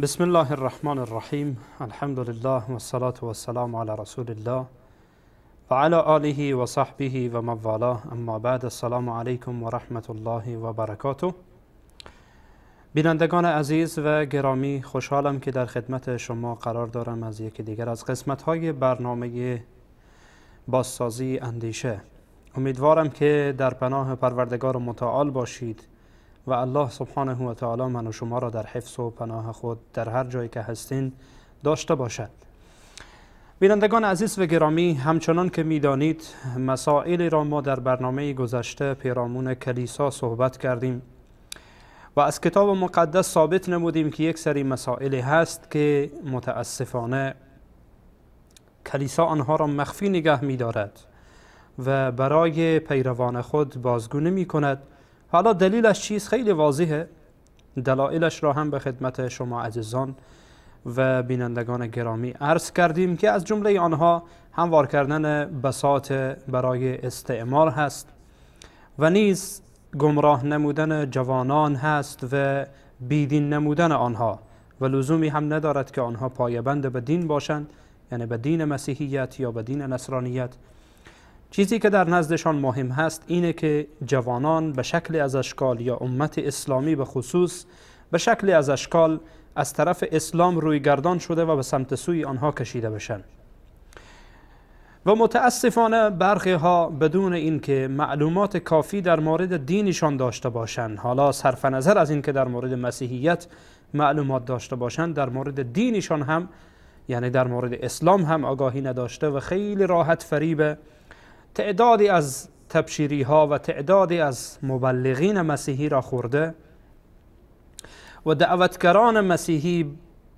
بسم الله الرحمن الرحیم. الحمد لله و الصلاة و السلام علی رسول الله و علی آله و صحبه و من والاه. اما بعد، السلام علیکم و رحمت الله و برکاته. بینندگان عزیز و گرامی، خوشحالم که در خدمت شما قرار دارم از یکی دیگر از قسمت‌های برنامه بازسازی اندیشه. امیدوارم که در پناه پروردگار متعال باشید و الله سبحانه و تعالی من و شما را در حفظ و پناه خود در هر جایی که هستین داشته باشد. بینندگان عزیز و گرامی، همچنان که می‌دانید مسائلی را ما در برنامه گذشته پیرامون کلیسا صحبت کردیم و از کتاب مقدس ثابت نمودیم که یک سری مسائلی هست که متاسفانه کلیسا آنها را مخفی نگه می‌دارد و برای پیروان خود بازگو نمی‌کند. حالا دلیلش چیست؟ خیلی واضحه. دلایلش را هم به خدمت شما عزیزان و بینندگان گرامی عرض کردیم که از جمله آنها هموار کردن بساط برای استعمار هست و نیز گمراه نمودن جوانان هست و بیدین نمودن آنها، و لزومی هم ندارد که آنها پایبند به دین باشند، یعنی به دین مسیحیت یا به دین نصرانیت. چیزی که در نزدشان مهم هست اینه که جوانان به شکل از اشکال یا امت اسلامی به خصوص به شکل از اشکال از طرف اسلام روی گردان شده و به سمت سوی آنها کشیده بشن. و متاسفانه برخی ها بدون اینکه معلومات کافی در مورد دینشان داشته باشند، حالا صرف نظر از اینکه در مورد مسیحیت معلومات داشته باشند، در مورد دینشان هم، یعنی در مورد اسلام هم آگاهی نداشته و خیلی راحت فریب تعدادی از تبشیری ها و تعدادی از مبلغین مسیحی را خورده و دعوتگران مسیحی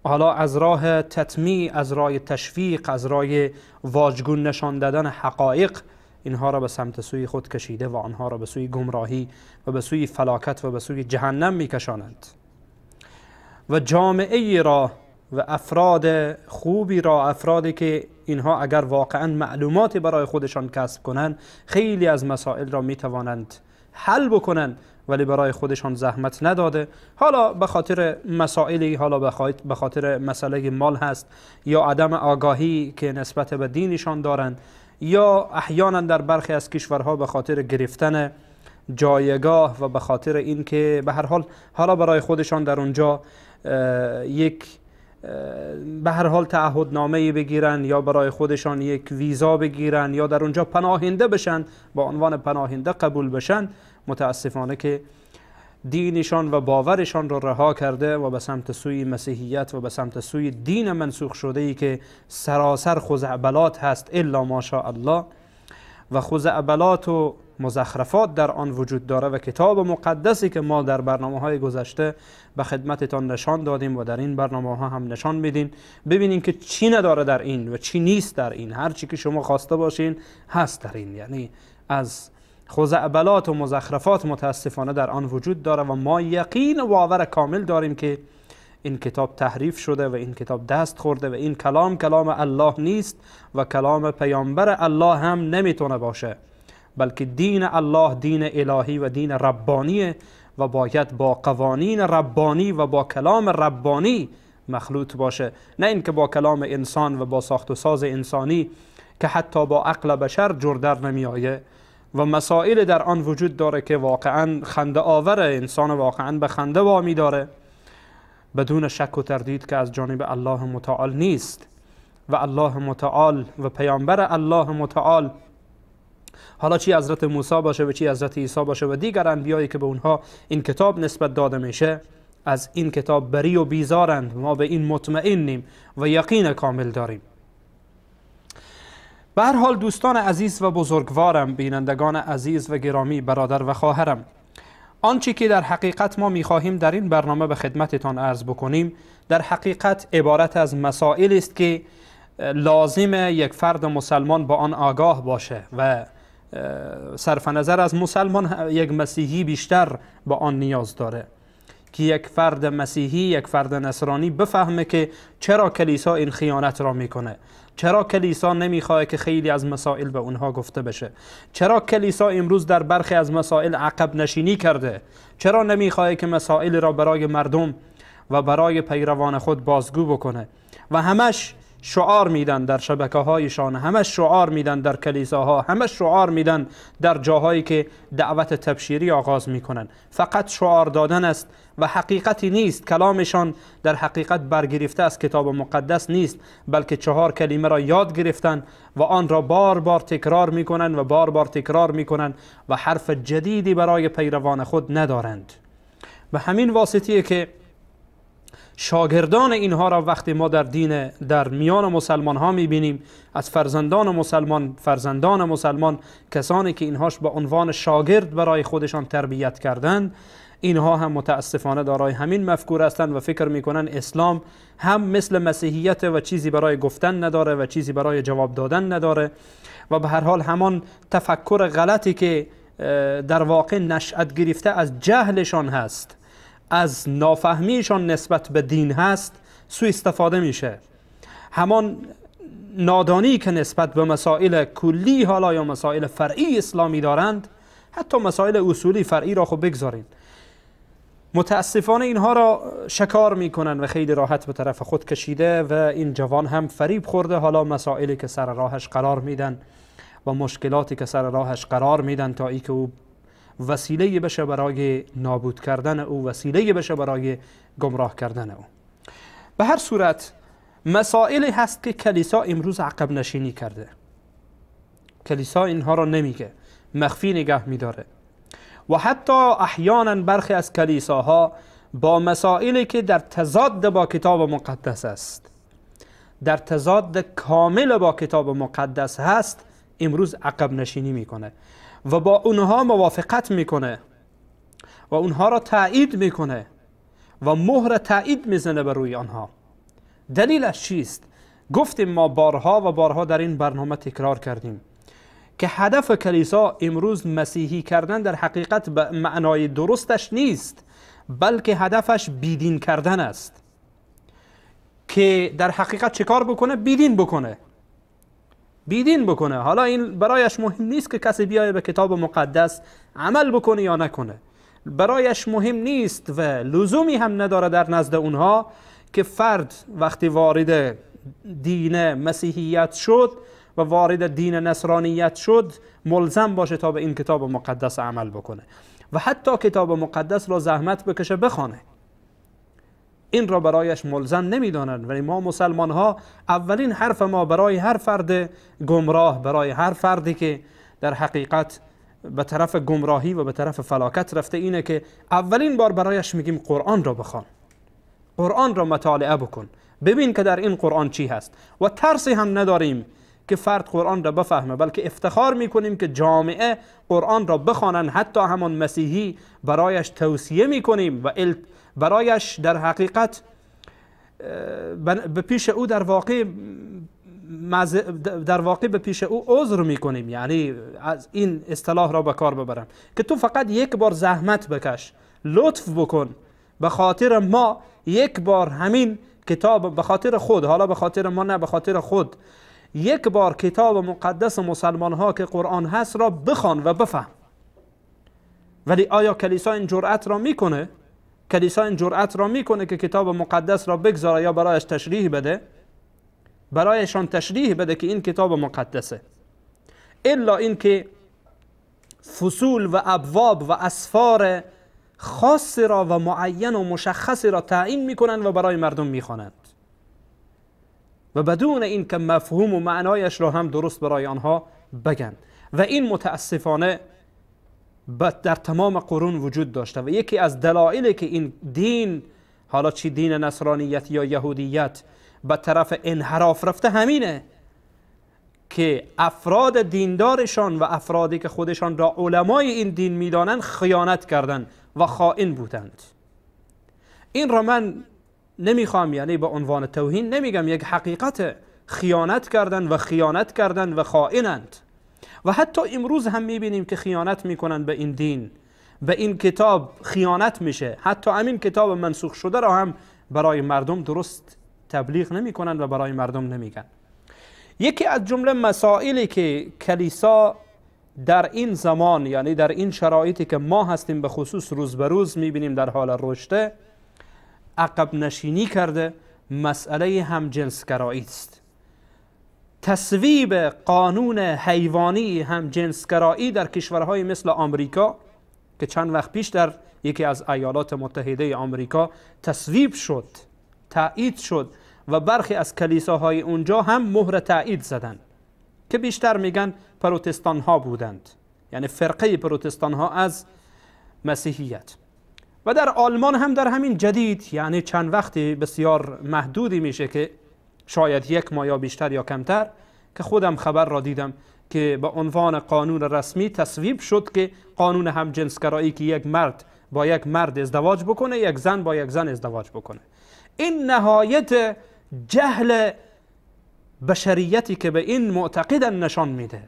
حالا از راه تطمیع، از راه تشویق، از راه واژگون نشان دادن حقایق اینها را به سمت سوی خود کشیده و آنها را به سوی گمراهی و به سوی فلاکت و به سوی جهنم میکشانند و جامعه را و افراد خوبی را، افرادی که اینها اگر واقعا معلوماتی برای خودشان کسب کنند خیلی از مسائل را میتوانند حل بکنند، ولی برای خودشان زحمت نداده. حالا به خاطر مسائلی، حالا به خاطر مسئله مال هست یا عدم آگاهی که نسبت به دینشان دارند، یا احیانا در برخی از کشورها به خاطر گرفتن جایگاه و به خاطر اینکه به هر حال حالا برای خودشان در اونجا یک به هر حال تعهدنامه‌ای بگیرن یا برای خودشان یک ویزا بگیرن یا در اونجا پناهنده بشن، با عنوان پناهنده قبول بشن، متاسفانه که دینشان و باورشان را رها کرده و به سمت سوی مسیحیت و به سمت سوی دین منسوخ شده ای که سراسر خزعبلات هست الا ماشاء الله، و خزعبلات و مزخرفات در آن وجود داره و کتاب مقدسی که ما در برنامه های گذشته به خدمتتان نشان دادیم و در این برنامه ها هم نشان میدین، ببینین که چی نداره در این و چی نیست در این. هر چی که شما خواسته باشین هست در این، یعنی از خزعبلات و مزخرفات متاسفانه در آن وجود داره و ما یقین و باور کامل داریم که این کتاب تحریف شده و این کتاب دست خورده و این کلام کلام الله نیست و کلام پیامبر الله هم نمیتونه باشه، بلکه دین الله دین الهی و دین ربانیه و باید با قوانین ربانی و با کلام ربانی مخلوط باشه، نه اینکه با کلام انسان و با ساخت و ساز انسانی که حتی با عقل بشر جور در نمیآیه و مسائل در آن وجود داره که واقعا خنده آوره، انسان واقعا به خنده وامی داره، بدون شک و تردید که از جانب الله متعال نیست. و الله متعال و پیامبر الله متعال، حالا چی حضرت موسی باشه و چی حضرت عیسی باشه و دیگر انبیایی که به اونها این کتاب نسبت داده میشه، از این کتاب بری و بیزارند. ما به این مطمئنیم و یقین کامل داریم. به هر حال دوستان عزیز و بزرگوارم، بینندگان عزیز و گرامی، برادر و خواهرم، آنچه که در حقیقت ما میخواهیم در این برنامه به خدمتتان عرض بکنیم در حقیقت عبارت از مسائل است که لازم یک فرد مسلمان با آن آگاه باشه و صرف نظر از مسلمان یک مسیحی بیشتر با آن نیاز داره که یک فرد مسیحی، یک فرد نصرانی بفهمه که چرا کلیسا این خیانت را میکنه، چرا کلیسا نمیخواد که خیلی از مسائل به اونها گفته بشه، چرا کلیسا امروز در برخی از مسائل عقب نشینی کرده، چرا نمیخواد که مسائل را برای مردم و برای پیروان خود بازگو بکنه. و همش شعار میدن در شبکه هایشان، همش شعار میدن در کلیساها، همش شعار میدن در جاهایی که دعوت تبشیری آغاز میکنن. فقط شعار دادن است و حقیقتی نیست. کلامشان در حقیقت برگرفته از کتاب مقدس نیست، بلکه 4 کلمه را یاد گرفتن و آن را بار بار تکرار میکنن و بار بار تکرار میکنن و حرف جدیدی برای پیروان خود ندارند. به همین واسطیه که شاگردان اینها را وقتی ما در دین، در میان مسلمان ها میبینیم، از فرزندان مسلمان، فرزندان مسلمان، کسانی که اینهاش به عنوان شاگرد برای خودشان تربیت کردند، اینها هم متاسفانه دارای همین مفکور هستند و فکر میکنن اسلام هم مثل مسیحیت و چیزی برای گفتن نداره و چیزی برای جواب دادن نداره و به هر حال همان تفکر غلطی که در واقع نشأت گرفته از جهلشان هست، از نافهمیشان نسبت به دین هست، سوء استفاده میشه. همان نادانی که نسبت به مسائل کلی حالا یا مسائل فرعی اسلامی دارند، حتی مسائل اصولی فرعی را خب بگذارین، متاسفانه اینها را شکار میکنن و خیلی راحت به طرف خود کشیده و این جوان هم فریب خورده. حالا مسائلی که سر راهش قرار میدن و مشکلاتی که سر راهش قرار میدن تا ای که او وسیله بشه برای نابود کردن او، وسیله بشه برای گمراه کردن او. به هر صورت مسائلی هست که کلیسا امروز عقب نشینی کرده. کلیسا اینها را نمیگه، مخفی نگه میداره و حتی احیانا برخی از کلیساها با مسائلی که در تضاد با کتاب مقدس است، در تضاد کامل با کتاب مقدس هست، امروز عقب نشینی میکنه و با اونها موافقت میکنه و اونها را تایید میکنه و مهر تایید میزنه بر روی آنها. دلیلش چیست؟ گفتیم ما بارها و بارها در این برنامه تکرار کردیم که هدف کلیسا امروز مسیحی کردن در حقیقت به معنای درستش نیست، بلکه هدفش بیدین کردن است که در حقیقت چه کار بکنه؟ بیدین بکنه، بیدین بکنه. حالا این برایش مهم نیست که کسی بیایه به کتاب مقدس عمل بکنه یا نکنه، برایش مهم نیست و لزومی هم نداره در نزد اونها که فرد وقتی وارد دین مسیحیت شد و وارد دین نصرانیت شد ملزم باشه تا به این کتاب مقدس عمل بکنه و حتی کتاب مقدس را زحمت بکشه بخوانه. این را برایش ملزم نمیدانند. ولی ما مسلمان ها اولین حرف ما برای هر فرد گمراه، برای هر فردی که در حقیقت به طرف گمراهی و به طرف فلاکت رفته، اینه که اولین بار برایش میگیم قرآن را بخوان، قرآن را مطالعه بکن، ببین که در این قرآن چی هست. و ترسی هم نداریم که فرد قرآن را بفهمه، بلکه افتخار میکنیم که جامعه قرآن را بخوانن. حتی همان مسیحی برایش توصیه میکنیم و برایش در حقیقت به پیش او در واقع به پیش او عذر میکنیم. یعنی از این اصطلاح را به کار ببرم که تو فقط یک بار زحمت بکش، لطف بکن، به خاطر ما یک بار همین کتاب، به خاطر خود، حالا به خاطر ما نه، به خاطر خود یک بار کتاب مقدس مسلمان ها که قرآن هست را بخوان و بفهم. ولی آیا کلیسا این جرأت را میکنه؟ کلیسا این جرأت را میکنه که کتاب مقدس را بگذاره یا برایش تشریح بده؟ برایشان تشریح بده که این کتاب مقدسه، الا اینکه فصول و ابواب و اسفار خاصی را و معین و مشخصی را تعیین میکنند و برای مردم میخوانند. و بدون اینکه مفهوم و معنایش را هم درست برای آنها بگن. و این متاسفانه در تمام قرون وجود داشته و یکی از دلایلی که این دین، حالا چی دین نصرانیت یا یهودیت، به طرف انحراف رفته همینه که افراد دیندارشان و افرادی که خودشان را علمای این دین میدانند خیانت کردند و خائن بودند. این را من نمیخوام، یعنی به عنوان توهین نمیگم، یک حقیقت، خیانت کردند و خیانت کردند و خائنند. و حتی امروز هم میبینیم که خیانت میکنند به این دین، به این کتاب خیانت میشه. حتی همین کتاب منسوخ شده را هم برای مردم درست تبلیغ نمیکنند و برای مردم نمیگن. یکی از جمله مسائلی که کلیسا در این زمان، یعنی در این شرایطی که ما هستیم، به خصوص روز به روز میبینیم در حال رشد، عقب نشینی کرده، مسئله همجنسگرایی است. تصویب قانون حیوانی همجنسگرایی در کشورهای مثل آمریکا که چند وقت پیش در یکی از ایالات متحده آمریکا تصویب شد، تایید شد و برخی از کلیساهای اونجا هم مهر تایید زدند که بیشتر میگن پروتستان ها بودند، یعنی فرقه پروتستان ها از مسیحیت. و در آلمان هم در همین جدید، یعنی چند وقتی بسیار محدودی میشه که شاید یک ماه یا بیشتر یا کمتر، که خودم خبر را دیدم که به عنوان قانون رسمی تصویب شد که قانون همجنسگرایی که یک مرد با یک مرد ازدواج بکنه، یک زن با یک زن ازدواج بکنه. این نهایت جهل بشریتی که به این معتقدن نشان میده.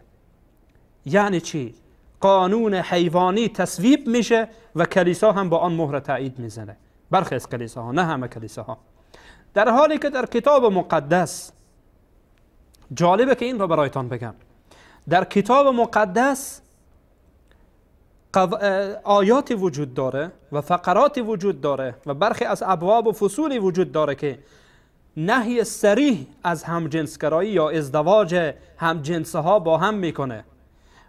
یعنی چی؟ قانون حیوانی تصویب میشه و کلیسا هم با آن مهر تایید میزنه، برخی از کلیساها، نه همه کلیساها. در حالی که در کتاب مقدس، جالبه که این را برایتان بگم، در کتاب مقدس آیاتی وجود داره و فقراتی وجود داره و برخی از ابواب و فصولی وجود داره که نهی صریح از همجنسگرایی یا ازدواج همجنسها با هم میکنه.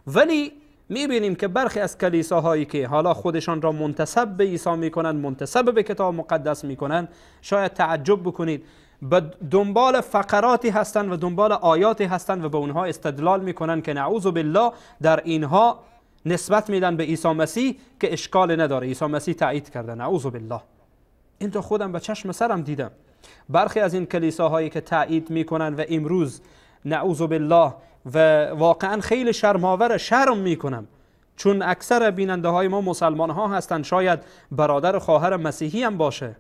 ولی میبینیم که برخی از کلیساهایی که حالا خودشان را منتسب به عیسی میکنن، منتسب به کتاب مقدس میکنن، شاید تعجب بکنید، به دنبال فقراتی هستند و دنبال آیاتی هستند و به اونها استدلال میکنن که نعوذ بالله در اینها نسبت میدن به عیسی مسیح که اشکال نداره، عیسی مسیح تایید کرده، نعوذ بالله. این تو خودم به چشم سرم دیدم. برخی از این کلیساهایی که تایید میکنن و امروز نعوذ بالله و واقعا خیلی شرم‌آور، شرم میکنم، چون اکثر بیننده های ما مسلمان ها هستند، شاید برادر و خواهر مسیحی هم باشه،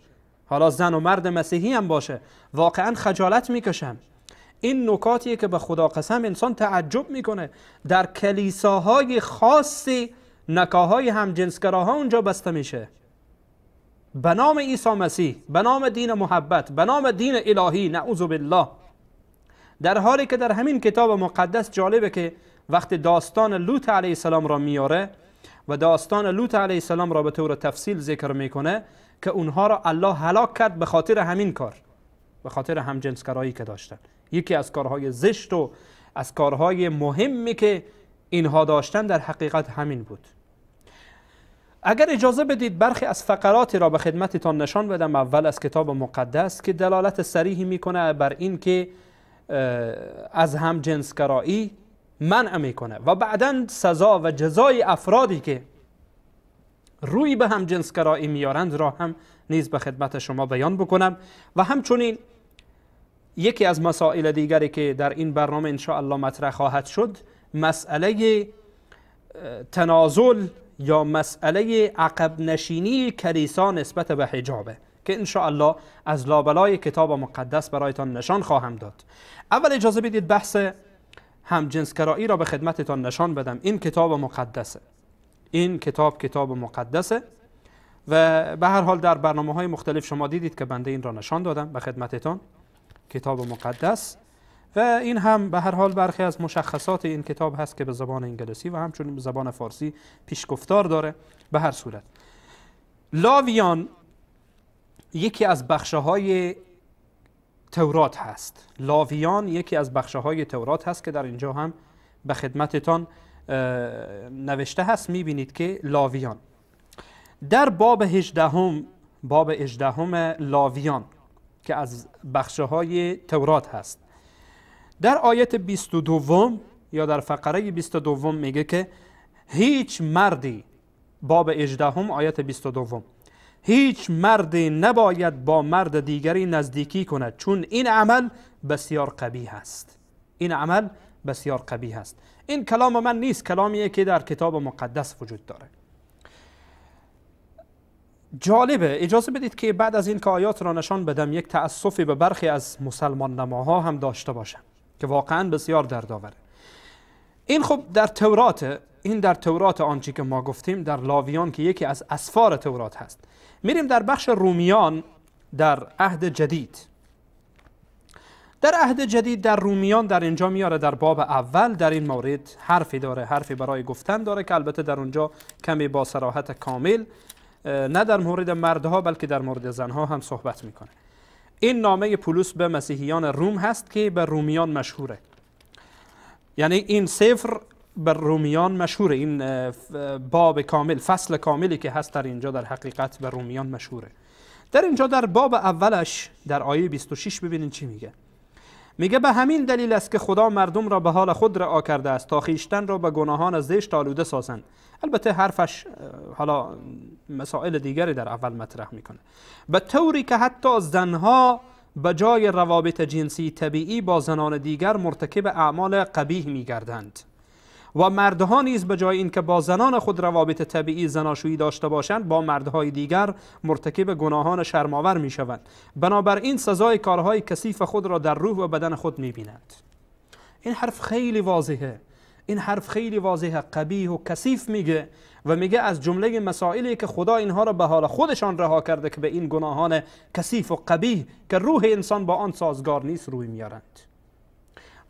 حالا زن و مرد مسیحی هم باشه، واقعا خجالت میکشم. این نکاتیه که به خدا قسم انسان تعجب میکنه. در کلیساهای خاصی نکاهای همجنسگراها اونجا بسته میشه به نام عیسی مسیح، به نام دین محبت، به نام دین الهی، نعوذ بالله. در حالی که در همین کتاب مقدس جالبه که وقتی داستان لوط علیه السلام را میاره و داستان لوط علیه السلام را به طور تفصیل ذکر میکنه که اونها را الله هلاک کرد به خاطر همین کار، به خاطر همجنسگرایی که داشتن. یکی از کارهای زشت و از کارهای مهمی که اینها داشتن در حقیقت همین بود. اگر اجازه بدید برخی از فقرات را به خدمتتان نشان بدم، اول از کتاب مقدس که دلالت صریحی میکنه بر این که از همجنسگرایی منع میکنه و بعداً سزا و جزای افرادی که روی به همجنسگرایی میارند را هم نیز به خدمت شما بیان بکنم. و همچنین یکی از مسائل دیگری که در این برنامه انشاءالله مطرح خواهد شد، مسئله تنازل یا مسئله عقب نشینی کلیسا نسبت به حجابه که انشاءالله از لابلای کتاب مقدس برایتان نشان خواهم داد. اول اجازه بدید بحث همجنسگرایی را به خدمتتان نشان بدم. این کتاب مقدسه، این کتاب کتاب مقدسه و به هر حال در برنامه های مختلف شما دیدید که بنده این را نشان دادم به خدمتتان، کتاب مقدس. و این هم به هر حال برخی از مشخصات این کتاب هست که به زبان انگلیسی و همچنین به زبان فارسی پیشگفتار داره. به هر صورت لاویان یکی از بخش‌های تورات هست. لاویان یکی از بخش‌های تورات هست که در اینجا هم به خدمتتان نوشته هست. می‌بینید که لاویان در باب 18، باب 18 لاویان که از بخش‌های تورات هست، در آیت 22 یا در فقره 22 میگه که هیچ مردی، باب 18 آیت 22، هیچ مردی نباید با مرد دیگری نزدیکی کند چون این عمل بسیار قبیح است. این عمل بسیار قبیح است. این کلام من نیست، کلامیه که در کتاب مقدس وجود داره. جالبه، اجازه بدید که بعد از این که آیات را نشان بدم یک تأسفی به برخی از مسلمان نماها هم داشته باشم که واقعا بسیار دردآوره. این خب در تورات، این در تورات آنچه که ما گفتیم در لاویان که یکی از اسفار تورات هست. میریم در بخش رومیان در عهد جدید. در عهد جدید در رومیان در اینجا میاره در باب اول در این مورد حرفی داره، حرفی برای گفتن داره که البته در اونجا کمی با صراحت کامل نه در مورد مردها بلکه در مورد زنها هم صحبت میکنه. این نامه پولس به مسیحیان روم هست که به رومیان مشهوره، یعنی این سفر به رومیان مشهوره، این باب کامل، فصل کاملی که هست در اینجا در حقیقت به رومیان مشهوره. در اینجا در باب اولش در آیه 26 ببینین چی میگه. میگه به همین دلیل است که خدا مردم را به حال خود رها کرده است تا خویشتن را به گناهان زشت آلوده سازند. البته حرفش حالا مسائل دیگری در اول مطرح میکنه، به طوری که حتی زنها به جای روابط جنسی طبیعی با زنان دیگر مرتکب اعمال قبیح میگردند و مردها نیز به جای اینکه با زنان خود روابط طبیعی زناشویی داشته باشند با مردهای دیگر مرتکب گناهان شرم‌آور میشوند. بنابراین سزای کارهای کثیف خود را در روح و بدن خود میبینند. این حرف خیلی واضحه، این حرف خیلی واضحه، قبیح و کثیف میگه و میگه از جمله مسائلی که خدا اینها را به حال خودشان رها کرده که به این گناهان کثیف و قبیح که روح انسان با آن سازگار نیست روی میارند.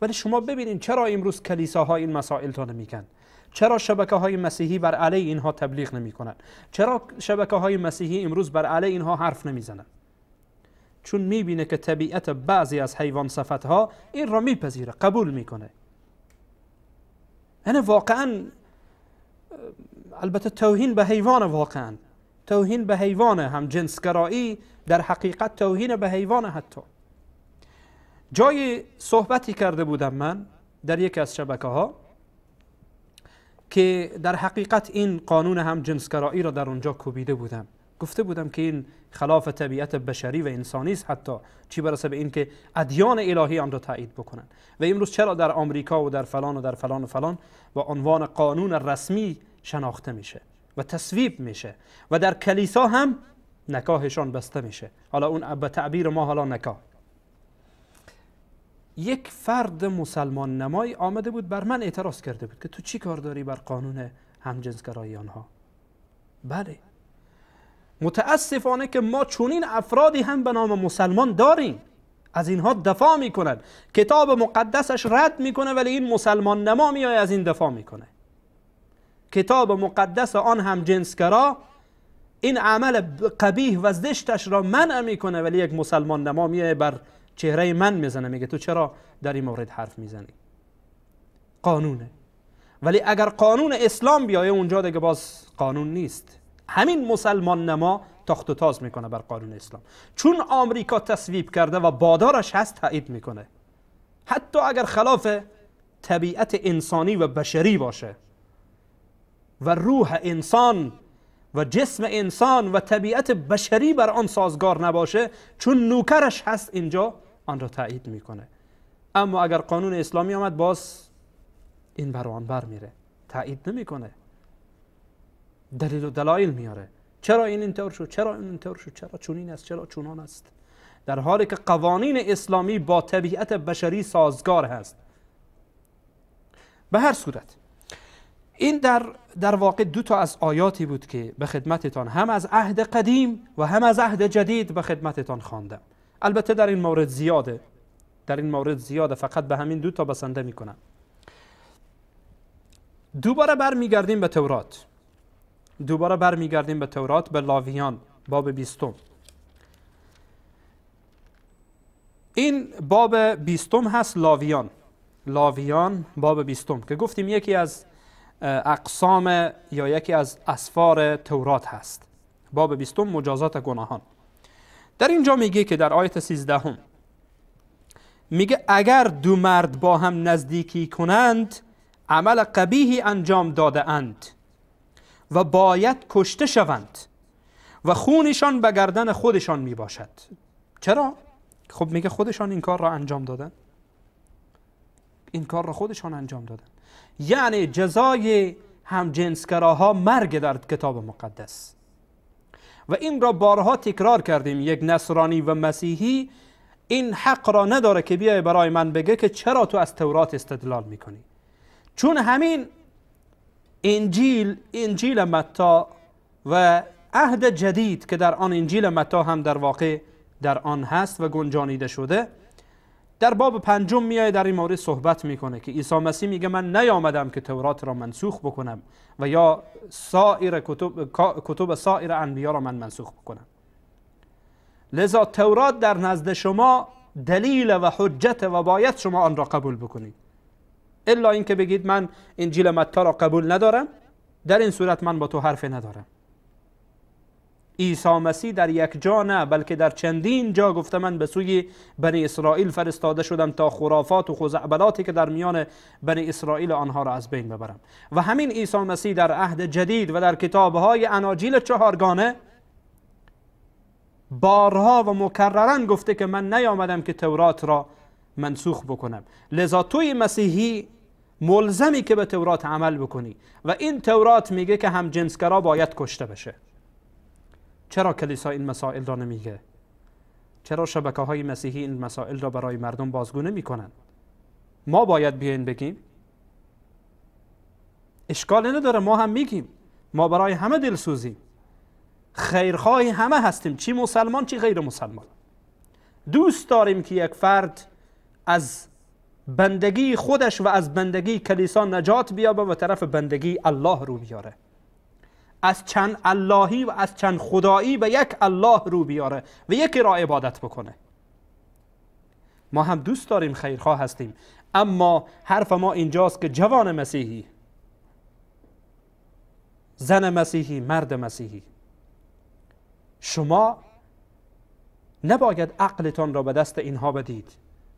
ولی شما ببینید چرا امروز کلیساها این مسائل تا نمیگن، چرا شبکه های مسیحی بر علیه اینها تبلیغ نمیکنن، چرا شبکه های مسیحی امروز بر علیه اینها حرف نمیزنن؟ چون میبینه که طبیعت بعضی از حیوان صفتها این را میپذیره، قبول میکنه. یعنی واقعا البته توهین به حیوان، واقعا توهین به حیوان، هم جنسگرایی در حقیقت توهین به حیوان. حتی جای صحبتی کرده بودم من در یکی از شبکه ها که در حقیقت این قانون هم جنسگرایی را در اونجا کوبیده بودم، گفته بودم که این خلاف طبیعت بشری و انسانی است، حتی چی برسه به این که ادیان الهی آن را تایید بکنن. و امروز چرا در آمریکا و در فلان و در فلان و فلان با عنوان قانون رسمی شناخته میشه و تصویب میشه و در کلیسا هم نکاحشان بسته میشه، حالا اون به تعبیر ما حالا نکاح. یک فرد مسلمان نمای آمده بود بر من اعتراض کرده بود که تو چی کار داری بر قانون همجنسگرایی آنها؟ بله، متاسفانه که ما چنین افرادی هم به نام مسلمان داریم، از اینها دفاع میکنند، کتاب مقدسش رد میکنه ولی این مسلمان نما میای از این دفاع میکنه. کتاب مقدس آن همجنسگرا این عمل قبیح و زشتش را منع میکنه ولی یک مسلمان نما میای بر چهره من میزنه، میگه تو چرا در این مورد حرف میزنی؟ قانونه. ولی اگر قانون اسلام بیایه اونجا دیگه باز قانون نیست. همین مسلمان نما تاخت و تاز میکنه بر قانون اسلام، چون آمریکا تصویب کرده و بادارش هست تایید میکنه، حتی اگر خلاف طبیعت انسانی و بشری باشه و روح انسان و جسم انسان و طبیعت بشری بر آن سازگار نباشه، چون نوکرش هست اینجا آن را تایید میکنه. اما اگر قانون اسلامی آمد باز این بر آن بر میره، تایید نمیکنه، دلیل و دلایل میاره، چرا این اینطور شد، چرا این اینطور شد، چرا چنین است، چرا چنان است، در حالی که قوانین اسلامی با طبیعت بشری سازگار هست. به هر صورت این در واقع دو تا از آیاتی بود که به خدمتتان هم از عهد قدیم و هم از عهد جدید به خدمتتان خواندم. البته در این مورد زیاده، در این مورد زیاده، فقط به همین دو تا بسنده میکنم. دوباره برمیگردیم به تورات، دوباره برمیگردیم به تورات، به لاویان باب 20. این باب 20 هست، لاویان، لاویان باب 20 که گفتیم یکی از اقسام یا یکی از اسفار تورات هست. باب 20 مجازات گناهان. در اینجا میگه که در آیت 13 میگه اگر دو مرد با هم نزدیکی کنند عمل قبیحی انجام داده اند و باید کشته شوند و خونشان به گردن خودشان می باشد. چرا؟ خب میگه خودشان این کار را انجام دادن، این کار را خودشان انجام دادن. یعنی جزای همجنسگراها مرگ در کتاب مقدس. و این را بارها تکرار کردیم، یک نصرانی و مسیحی این حق را نداره که بیای برای من بگه که چرا تو از تورات استدلال میکنی، چون همین انجیل متی و عهد جدید که در آن انجیل متی هم در واقع در آن هست و گنجانیده شده، در باب 5 میای در این مورد صحبت میکنه که عیسی مسیح میگه من نیامدم که تورات را منسوخ بکنم و یا سایر کتب سایر انبیا را من منسوخ بکنم. لذا تورات در نزد شما دلیل و حجت و باید شما آن را قبول بکنید، الا اینکه بگید من انجیل متی را قبول ندارم، در این صورت من با تو حرف ندارم. عیسی مسیح در یک جا نه بلکه در چندین جا گفته من به سوی بنی اسرائیل فرستاده شدم تا خرافات و خزعبلاتی که در میان بنی اسرائیل آنها را از بین ببرم. و همین عیسی مسیح در عهد جدید و در کتابهای اناجیل چهارگانه بارها و مکررن گفته که من نیامدم که تورات را منسوخ بکنم. لذا توی مسیحی ملزمی که به تورات عمل بکنی و این تورات میگه که همجنسگرا باید کشته بشه. چرا کلیسا این مسائل را نمیگه؟ چرا شبکه های مسیحی این مسائل را برای مردم بازگو نمیکنن؟ ما باید بیاین بگیم، اشکال نداره، ما هم میگیم، ما برای همه دلسوزیم، خیرخواه همه هستیم، چی مسلمان چی غیر مسلمان. دوست داریم که یک فرد از بندگی خودش و از بندگی کلیسا نجات بیابه و طرف بندگی الله رو بیاره، از چند اللهی و از چند خدایی به یک الله رو بیاره و یکی را عبادت بکنه. ما هم دوست داریم، خیرخواه هستیم، اما حرف ما اینجاست که جوان مسیحی، زن مسیحی، مرد مسیحی، شما نباید عقلتان را به دست اینها بدید،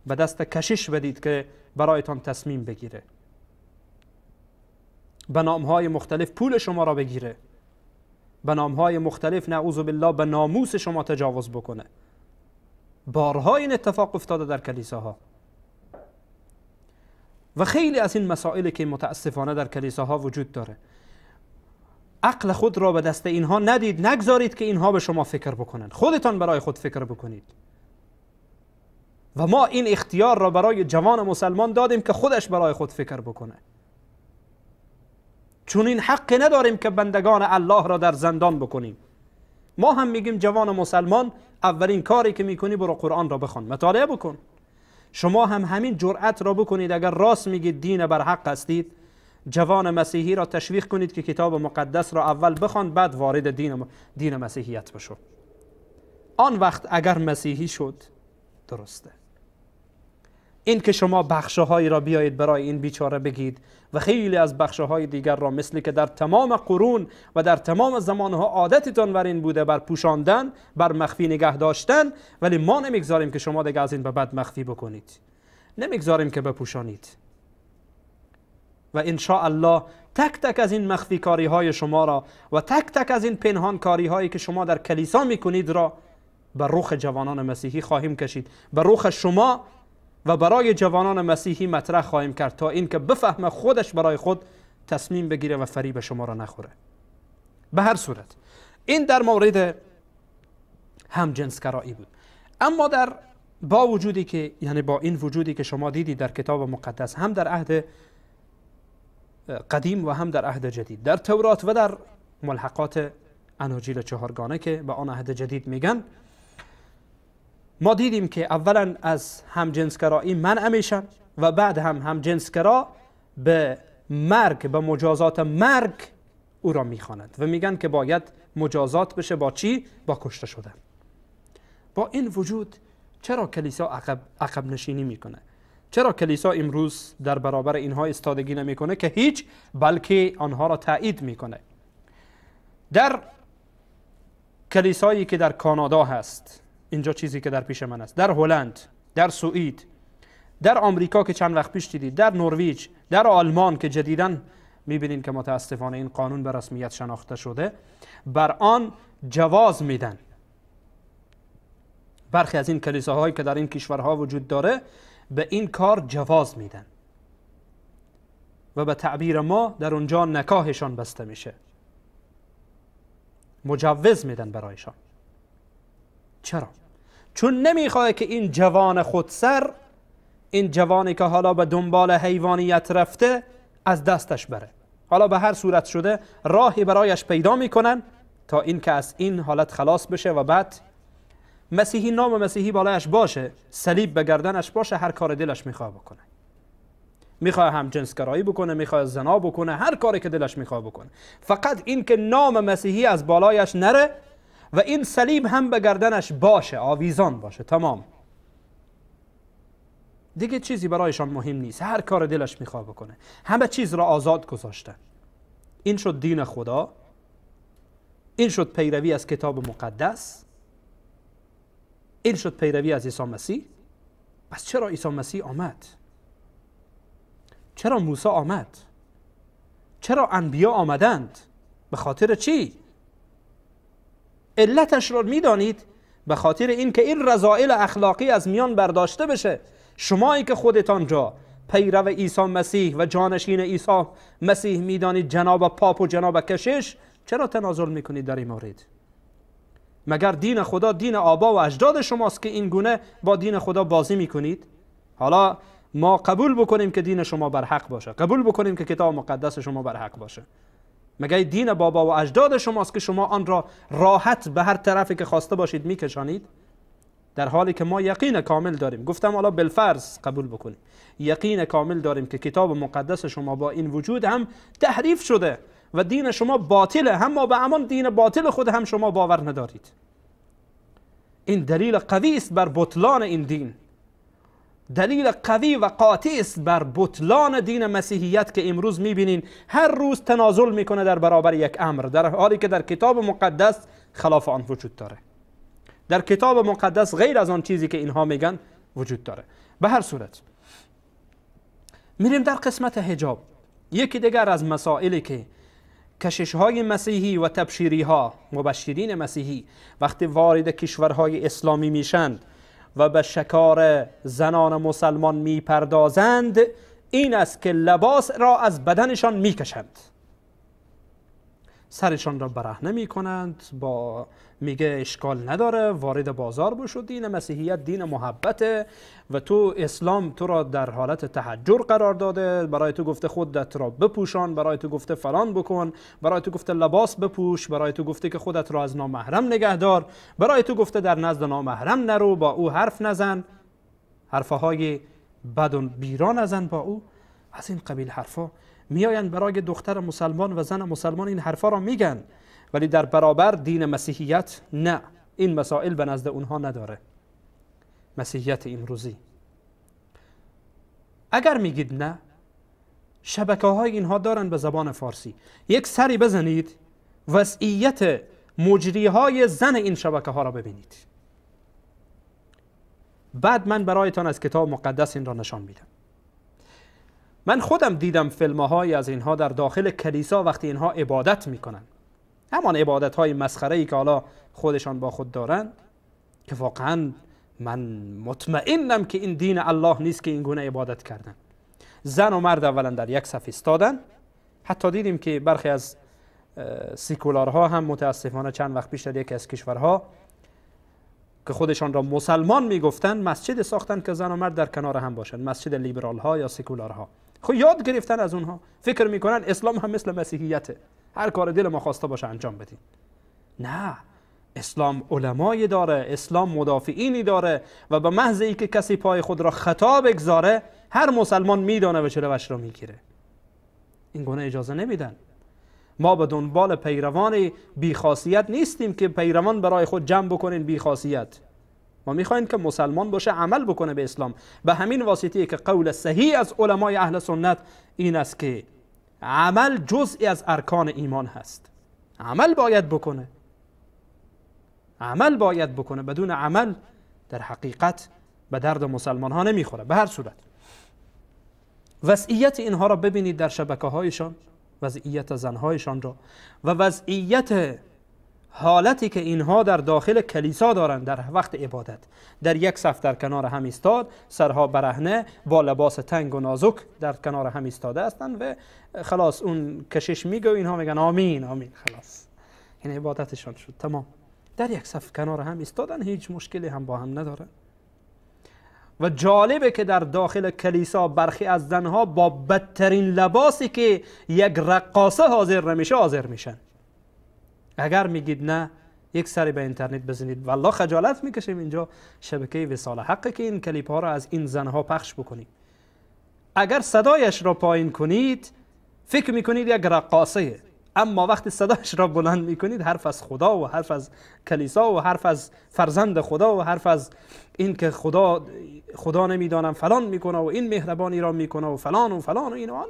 به دست کشش بدید که برایتان تصمیم بگیره، به نامهای مختلف پول شما را بگیره، به نامهای مختلف نعوذ بالله به ناموس شما تجاوز بکنه. بارها این اتفاق افتاده در کلیساها و خیلی از این مسائلی که متاسفانه در کلیساها وجود داره. عقل خود را به دست اینها ندید، نگذارید که اینها به شما فکر بکنند، خودتان برای خود فکر بکنید. و ما این اختیار را برای جوان مسلمان دادیم که خودش برای خود فکر بکنه، چون این حق نداریم که بندگان الله را در زندان بکنیم. ما هم میگیم جوان مسلمان اولین کاری که میکنی برو قرآن را بخوان، مطالعه بکن. شما هم همین جرأت را بکنید، اگر راست میگید دین بر حق هستید، جوان مسیحی را تشویق کنید که کتاب مقدس را اول بخوان بعد وارد دین مسیحیت بشو. آن وقت اگر مسیحی شد درسته. این که شما بخشه هایی را بیایید برای این بیچاره بگید و خیلی از بخشه های دیگر را، مثلی که در تمام قرون و در تمام زمانها عادتتان بر این بوده، بر پوشاندن، بر مخفی نگه داشتن، ولی ما نمیگذاریم که شما دیگه از این به بعد مخفی بکنید، نمیگذاریم که بپوشانید. و ان شاء الله تک تک از این مخفی کاری های شما را و تک تک از این پنهان کاری هایی که شما در کلیسا میکنید را بر رخ جوانان مسیحی خواهیم کشید، بر رخ شما و برای جوانان مسیحی مطرح خواهیم کرد تا اینکه بفهم خودش برای خود تصمیم بگیره و فریب شما را نخوره. به هر صورت این در مورد همجنسگرایی بود. اما در با وجودی که، یعنی با این وجودی که شما دیدید در کتاب مقدس، هم در عهد قدیم و هم در عهد جدید، در تورات و در ملحقات اناجیل چهارگانه که به آن عهد جدید میگن، ما دیدیم که اولا از همجنسگرایی منع میشن و بعد هم همجنسگرا به مرگ، به مجازات مرگ او را میخوانند و میگن که باید مجازات بشه. با چی؟ با کشته شدن. با این وجود چرا کلیسا عقب نشینی میکنه؟ چرا کلیسا امروز در برابر اینها ایستادگی نمیکنه که هیچ، بلکه آنها را تایید میکنه؟ در کلیسایی که در کانادا هست، اینجا چیزی که در پیش من است، در هلند، در سوئد، در آمریکا که چند وقت پیش دیدید، در نروژ، در آلمان که جدیداً میبینین که متاسفانه این قانون به رسمیت شناخته شده، بر آن جواز میدن. برخی از این کلیساهایی که در این کشورها وجود داره به این کار جواز میدن و به تعبیر ما در اونجا نکاحشان بسته میشه، مجوز میدن برایشان. چرا؟ چون نمیخواه که این جوان خودسر، این جوانی که حالا به دنبال حیوانیت رفته، از دستش بره. حالا به هر صورت شده راهی برایش پیدا میکنن تا این که از این حالت خلاص بشه و بعد مسیحی، نام مسیحی بالایش باشه، صلیب به گردنش باشه، هر کار دلش میخواه بکنه. میخواه هم جنسگرایی بکنه، میخواه زنا بکنه، هر کاری که دلش میخواه بکنه، فقط این که نام مسیحی از بالایش نره و این صلیب هم به گردنش باشه، آویزان باشه، تمام. دیگه چیزی برایشان مهم نیست، هر کار دلش میخواه بکنه، همه چیز را آزاد گذاشته. این شد دین خدا، این شد پیروی از کتاب مقدس، این شد پیروی از عیسی مسیح. پس چرا عیسی مسیح آمد؟ چرا موسی آمد؟ چرا انبیا آمدند؟ به خاطر چی؟ علتش را میدانید؟ به خاطر اینکه این رذائل اخلاقی از میان برداشته بشه. شمایی که خودتان را پیرو عیسی مسیح و جانشین عیسی مسیح میدانید، جناب پاپ و جناب کشش، چرا تنازل میکنید در این مورد؟ مگر دین خدا دین آبا و اجداد شماست که این گونه با دین خدا بازی میکنید؟ حالا ما قبول بکنیم که دین شما بر حق باشه، قبول بکنیم که کتاب مقدس شما بر حق باشه، مگر دین بابا و اجداد شماست که شما آن را راحت به هر طرفی که خواسته باشید میکشانید؟ در حالی که ما یقین کامل داریم، گفتم حالا بالفرض قبول بکنیم، یقین کامل داریم که کتاب مقدس شما با این وجود هم تحریف شده و دین شما باطله، هم ما به همان دین باطل خود هم شما باور ندارید. این دلیل قوی است بر بطلان این دین، دلیل قوی و قاطع است بر بطلان دین مسیحیت که امروز میبینین هر روز تنازل میکنه در برابر یک امر، در حالی که در کتاب مقدس خلاف آن وجود داره. در کتاب مقدس غیر از آن چیزی که اینها میگن وجود داره. به هر صورت میریم در قسمت حجاب. یکی دیگر از مسائلی که کشش های مسیحی و تبشیری ها، مبشرین مسیحی وقتی وارد کشورهای اسلامی میشند و به شکار زنان مسلمان میپردازند، این است که لباس را از بدنشان میکشند، سرشان را برهنه میکنند، با میگه اشکال نداره وارد بازار بشو، دین مسیحیت دین محبته و تو اسلام تو را در حالت تحجر قرار داده، برای تو گفته خودت را بپوشان، برای تو گفته فلان بکن، برای تو گفته لباس بپوش، برای تو گفته که خودت را از نامحرم نگه دار، برای تو گفته در نزد نامحرم نرو، با او حرف نزن، حرفهای بد و بیرا نزن با او. از این قبیل حرفا میآیند برای دختر مسلمان و زن مسلمان این حرفا را میگن، ولی در برابر دین مسیحیت نه، این مسائل به نزد اونها نداره. مسیحیت امروزی اگر میگید نه، شبکه های اینها دارن به زبان فارسی، یک سری بزنید وضعیت مجری های زن این شبکه ها را ببینید، بعد من برایتان از کتاب مقدس این را نشان میدم. من خودم دیدم فیلم های از اینها در داخل کلیسا وقتی اینها عبادت میکنن، همان عبادت های مسخره ای که حالا خودشان با خود دارند، که واقعا من مطمئنم که این دین الله نیست که این گونه عبادت کردن. زن و مرد اولا در یک صف ایستادن، حتی دیدیم که برخی از سیکولارها هم متاسفانه چند وقت پیش در یکی از کشورها که خودشان را مسلمان میگفتن مسجد ساختن که زن و مرد در کنار هم باشن، مسجد لیبرال ها یا سیکولارها. خب یاد گرفتن از اونها، فکر میکنن اسلام هم مثل مسیحیته، هر کار دل ما خواسته باشه انجام بدیم. نه، اسلام علمایی داره، اسلام مدافعینی داره و به محض اینکه کسی پای خود را خطا بگذاره هر مسلمان میدانه و جلوش را میگیره. این گونه اجازه نمیدن. ما به دنبال پیروان بیخاصیت نیستیم که پیروان برای خود جمع بکنین بیخاصیت. ما میخوایم که مسلمان باشه، عمل بکنه به اسلام. به همین واسطه که قول صحیح از علمای اهل سنت این است که عمل جزئی از ارکان ایمان هست. عمل باید بکنه، عمل باید بکنه. بدون عمل در حقیقت به درد مسلمان ها نمیخوره. به هر صورت وضعیت اینها را ببینید در شبکه هایشان، وضعیت زنهایشان را و وضعیت حالتی که اینها در داخل کلیسا دارند در وقت عبادت، در یک صف در کنار هم ایستاد، سرها برهنه با لباس تنگ و نازک در کنار هم ایستاده هستند و خلاص اون کشش میگه و اینها میگن آمین آمین، خلاص این عبادتشان شد تمام. در یک صف کنار هم ایستادن، هیچ مشکلی هم با هم ندارن. و جالبه که در داخل کلیسا برخی از زنها با بدترین لباسی که یک رقاصه حاضر نمیشه حاضر میشن. اگر میگید نه، یک سری به اینترنت بزنید، والله خجالت میکشیم اینجا شبکه وصال حقه که این کلیپ ها را از این زنها پخش بکنیم. اگر صدایش را پایین کنید فکر میکنید یک رقاصه، اما وقتی صدایش را بلند میکنید حرف از خدا و حرف از کلیسا و حرف از فرزند خدا و حرف از این که خدا نمیدانم فلان میکنه و این مهربانی را میکنه و فلان و فلان و این و آن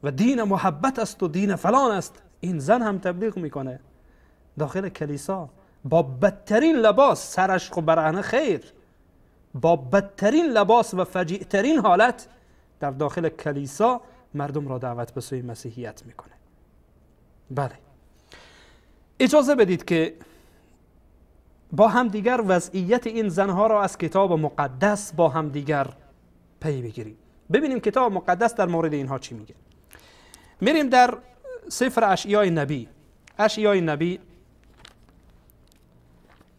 و دین محبت است و دین فلان است. این زن هم تبلیغ میکنه داخل کلیسا با بدترین لباس، سرش خب برهنه خیر، با بدترین لباس و فجیع ترین حالت در داخل کلیسا مردم را دعوت به سوی مسیحیت میکنه. بله، اجازه بدید که با هم دیگر وضعیت این زنها را از کتاب مقدس با هم دیگر پی بگیریم، ببینیم کتاب مقدس در مورد اینها چی میگه. میریم در سفر اشعیای نبی، اشعیای نبی،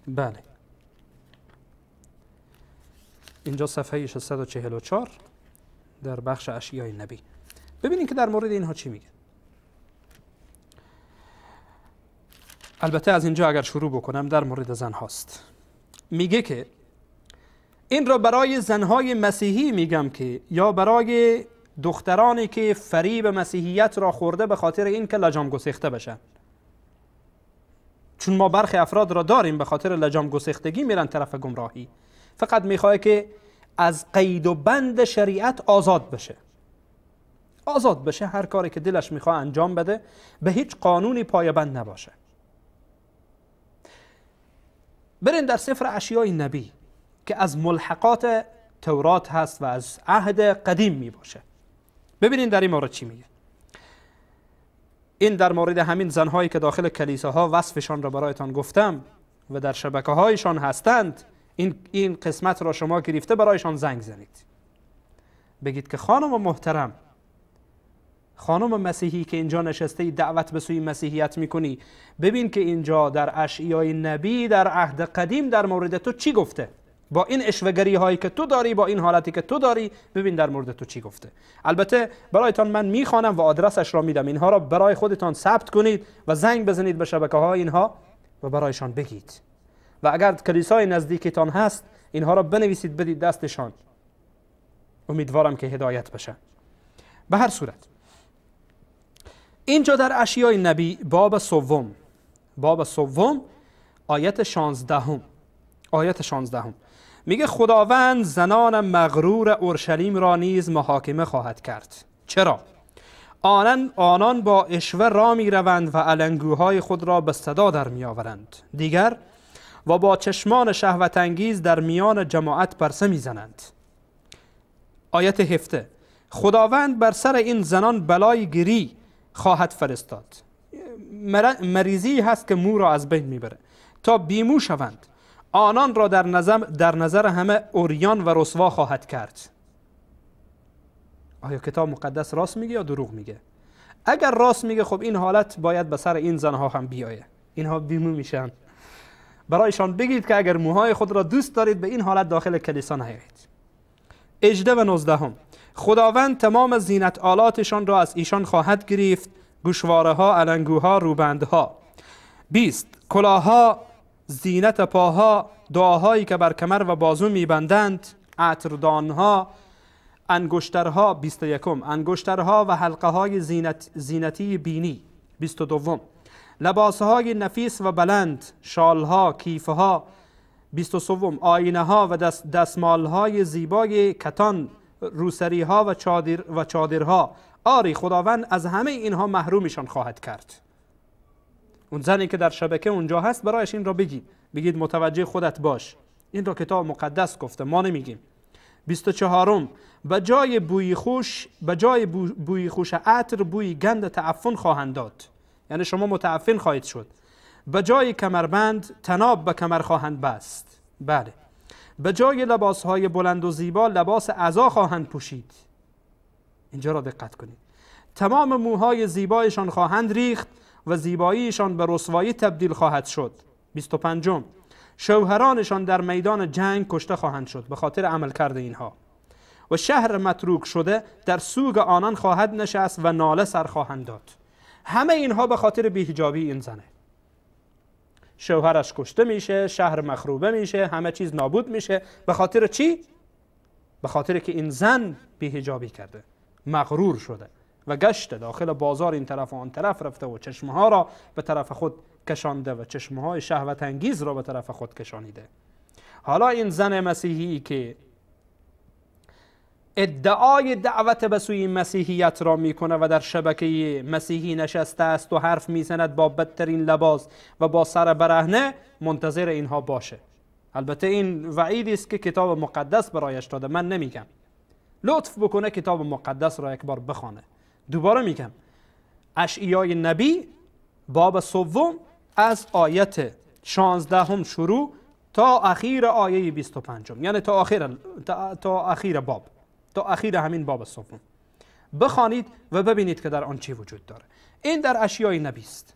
بله اینجا صفحه 644 در بخش اشعیای نبی، ببینیم که در مورد اینها چی میگه. البته از اینجا اگر شروع بکنم در مورد زن هاست. میگه که این را برای زنهای مسیحی میگم که یا برای دخترانی که فریب مسیحیت را خورده به خاطر این که لجام گسیخته بشن، چون ما برخی افراد را داریم به خاطر لجام گسیختگی میرن طرف گمراهی، فقط میخواه که از قید و بند شریعت آزاد بشه، آزاد بشه، هر کاری که دلش میخواه انجام بده، به هیچ قانونی پایبند نباشه. برین در سفر اشعیای نبی که از ملحقات تورات هست و از عهد قدیم می باشه، ببینین در این مورد چی میگه. این در مورد همین زنهایی که داخل کلیساها وصفشان را برایتان گفتم و در شبکه هایشان هستند، این قسمت را شما گرفته برایشان زنگ زنید، بگید که خانم محترم، خانم مسیحی که اینجا نشسته دعوت به سوی مسیحیت میکنی، ببین که اینجا در اشعیای نبی در عهد قدیم در مورد تو چی گفته، با این اشوه‌گری هایی که تو داری، با این حالتی که تو داری، ببین در مورد تو چی گفته. البته برایتان من میخوانم و آدرسش را میدم، اینها را برای خودتان ثبت کنید و زنگ بزنید به شبکه های اینها و برایشان بگید، و اگر کلیسای نزدیکتان هست اینها را بنویسید بدید دستشان. امیدوارم که هدایت بشه. به هر صورت اینجا در اشعیای نبی باب سوم، باب سوم آیت 16، آیت 16 میگه خداوند زنان مغرور اورشلیم را نیز محاکمه خواهد کرد. چرا؟ آنان با اشوه را می روند و علنگوهای خود را به صدا در می آورند. دیگر و با چشمان شهوت انگیز در میان جماعت پرسه می زنند. آیت 17 خداوند بر سر این زنان بلای گری خواهد فرستاد. مریضی هست که مو را از بین میبره تا بیمو شوند. آنان را در نظر همه عریان و رسوا خواهد کرد. آیا کتاب مقدس راست میگه یا دروغ میگه؟ اگر راست میگه خب این حالت باید به سر این زنها هم بیایه، اینها بیمو میشن. برایشان بگید که اگر موهای خود را دوست دارید به این حالت داخل کلیسا نیایید. 18 و 19 خداوند تمام زینت آلاتشان را از ایشان خواهد گرفت، گوشواره ها، علنگوها، روبندها. 20 کلاهها، زینت پاها، دعاهایی که بر کمر و بازو میبندند، عطردانها، انگشترها. 21 انگشترها و حلقه های زینتی بینی. 22 لباسهای نفیس و بلند، شالها، کیفها. 23 آینه ها و دستمالهای زیبای کتان، روسری ها و چادرها. آری خداوند از همه اینها محرومشان خواهد کرد. اون زنی که در شبکه اونجا هست برایش این را بگید، بگید متوجه خودت باش، این را کتاب مقدس گفته، ما نمیگیم. 24، به جای بوی خوش، به جای بوی خوش عطر بوی گند تعفن خواهند داد، یعنی شما متعفن خواهید شد. به جای کمربند تناب به کمر خواهند بست. بله. به جای لباس های بلند و زیبا لباس عزا خواهند پوشید. اینجا را دقت کنید. تمام موهای زیبایشان خواهند ریخت و زیباییشان به رسوایی تبدیل خواهد شد. 25، شوهرانشان در میدان جنگ کشته خواهند شد به خاطر عملکرد اینها، و شهر متروک شده در سوگ آنان خواهد نشست و ناله سر خواهند داد. همه اینها به خاطر بی‌حجابی این زنه. شوهرش کشته میشه، شهر مخروبه میشه، همه چیز نابود میشه. به خاطر چی؟ به خاطر که این زن بی‌حجابی کرده، مغرور شده و گشته داخل بازار این طرف و آن طرف رفته و چشمها را به طرف خود کشانده و چشمهای شهوت انگیز را به طرف خود کشانیده. حالا این زن مسیحی که ادعای دعوت به سوی مسیحیت را میکنه و در شبکه مسیحی نشسته است و حرف میزند با بدترین لباس و با سر برهنه، منتظر اینها باشه. البته این وعیدی است که کتاب مقدس برایش داده، من نمیگم. لطف بکنه کتاب مقدس را یک بار بخوانه. دوباره میگم، اشعیای نبی باب 3 از آیت 16 شروع تا اخیر آیه 25، یعنی تا اخیر باب، تا اخیر همین باب 3 بخوانید و ببینید که در آن چی وجود داره. این در اشیای نبی است.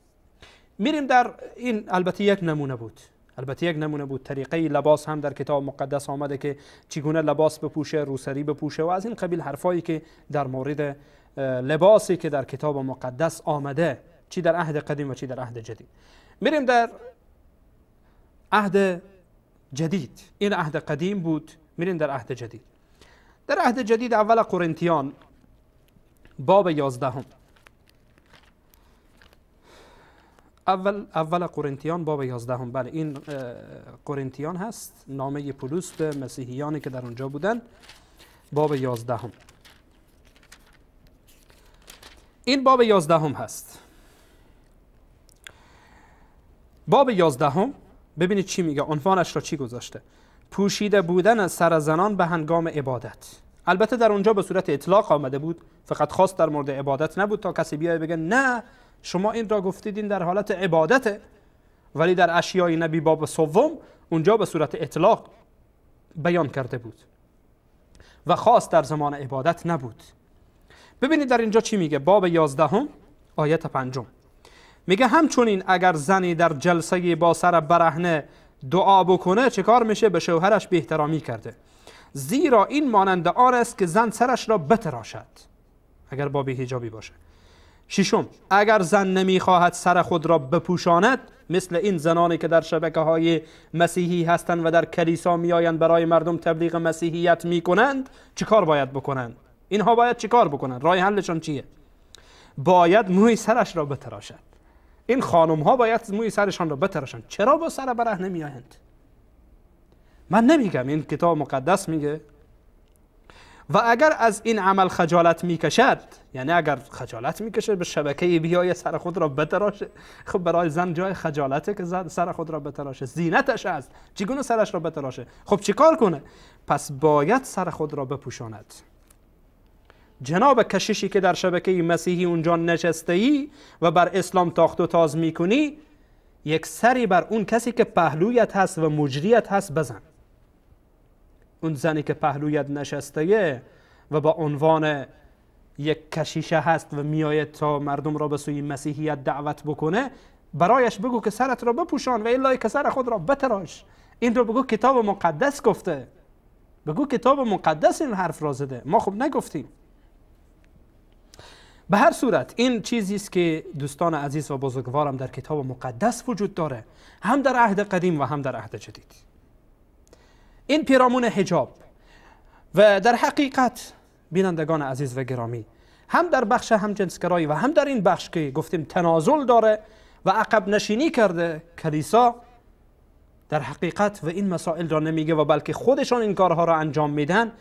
میریم در این، البته یک نمونه بود، البته یک نمونه بود. طریقه لباس هم در کتاب مقدس آمده که چگونه لباس بپوشه، روسری بپوشه و از این قبیل حرفایی که در مورد لباسی که در کتاب مقدس آمده، چی در عهد قدیم و چی در عهد جدید. میریم در عهد جدید. این عهد قدیم بود، میریم در عهد جدید. در عهد جدید اول قرنتیان باب 11، اول قرنتیان باب 11. بله، این قرنتیان هست، نامه پولس به مسیحیانی که در اونجا بودن، باب 11. این باب 11 هست. باب 11 ببینید چی میگه، عنوانش را چی گذاشته: پوشیده بودن سر زنان به هنگام عبادت. البته در اونجا به صورت اطلاق آمده بود، فقط خاص در مورد عبادت نبود تا کسی بیای بگه نه شما این را گفتید این در حالت عبادته، ولی در اشیای نبی باب 3 اونجا به صورت اطلاق بیان کرده بود و خاص در زمان عبادت نبود. ببینید در اینجا چی میگه، باب 11 آیت 5 میگه همچنین اگر زنی در جلسه با سر برهنه دعا بکنه چه کار میشه؟ به شوهرش بی احترامی کرده، زیرا این مانند آن است که زن سرش را بتراشد اگر با بی‌حجابی باشه. 6، اگر زن نمیخواهد سر خود را بپوشاند، مثل این زنانی که در شبکه های مسیحی هستند و در کلیسا میآیند برای مردم تبلیغ مسیحیت میکنند، چیکار باید بکنند؟ اینها باید چیکار بکنند؟ راه حلشان چیه؟ باید موی سرش را بتراشد. این خانم ها باید موی سرشان را بتراشند. چرا با سر برهنه میآیند؟ من نمیگم، این کتاب مقدس میگه. و اگر از این عمل خجالت میکشد، یعنی اگر خجالت میکشه به شبکه بیای سر خود را بتراشه، خب برای زن جای خجالته که سر خود را بتراشه، زینتش است، چگونه سرش را بتراشه؟ خب چیکار کنه؟ پس باید سر خود را بپوشاند. جناب کشیشی که در شبکه مسیحی اونجا نشسته ای و بر اسلام تاخت و تاز میکنی، یک سری بر اون کسی که پهلویت هست و مجریت هست بزن. اون زنی که پهلویت نشسته و با عنوان یک کشیشه هست و میآید تا مردم را به سوی مسیحیت دعوت بکنه، برایش بگو که سرت را بپوشان و الا که سر خود را بتراش. این رو بگو کتاب مقدس گفته، بگو کتاب مقدس این حرف را زده، ما خب نگفتیم. به هر صورت این چیزی است که دوستان عزیز و بزرگوارم در کتاب مقدس وجود داره، هم در عهد قدیم و هم در عهد جدید. این پیرامون حجاب و در حقیقت بینندگان عزیز و گرامی، هم در بخش همجنسگرایی و هم در این بخش که گفتیم تنازل داره و عقب نشینی کرده کلیسا در حقیقت و این مسائل را نمیگه و بلکه خودشان این کارها را انجام میدن.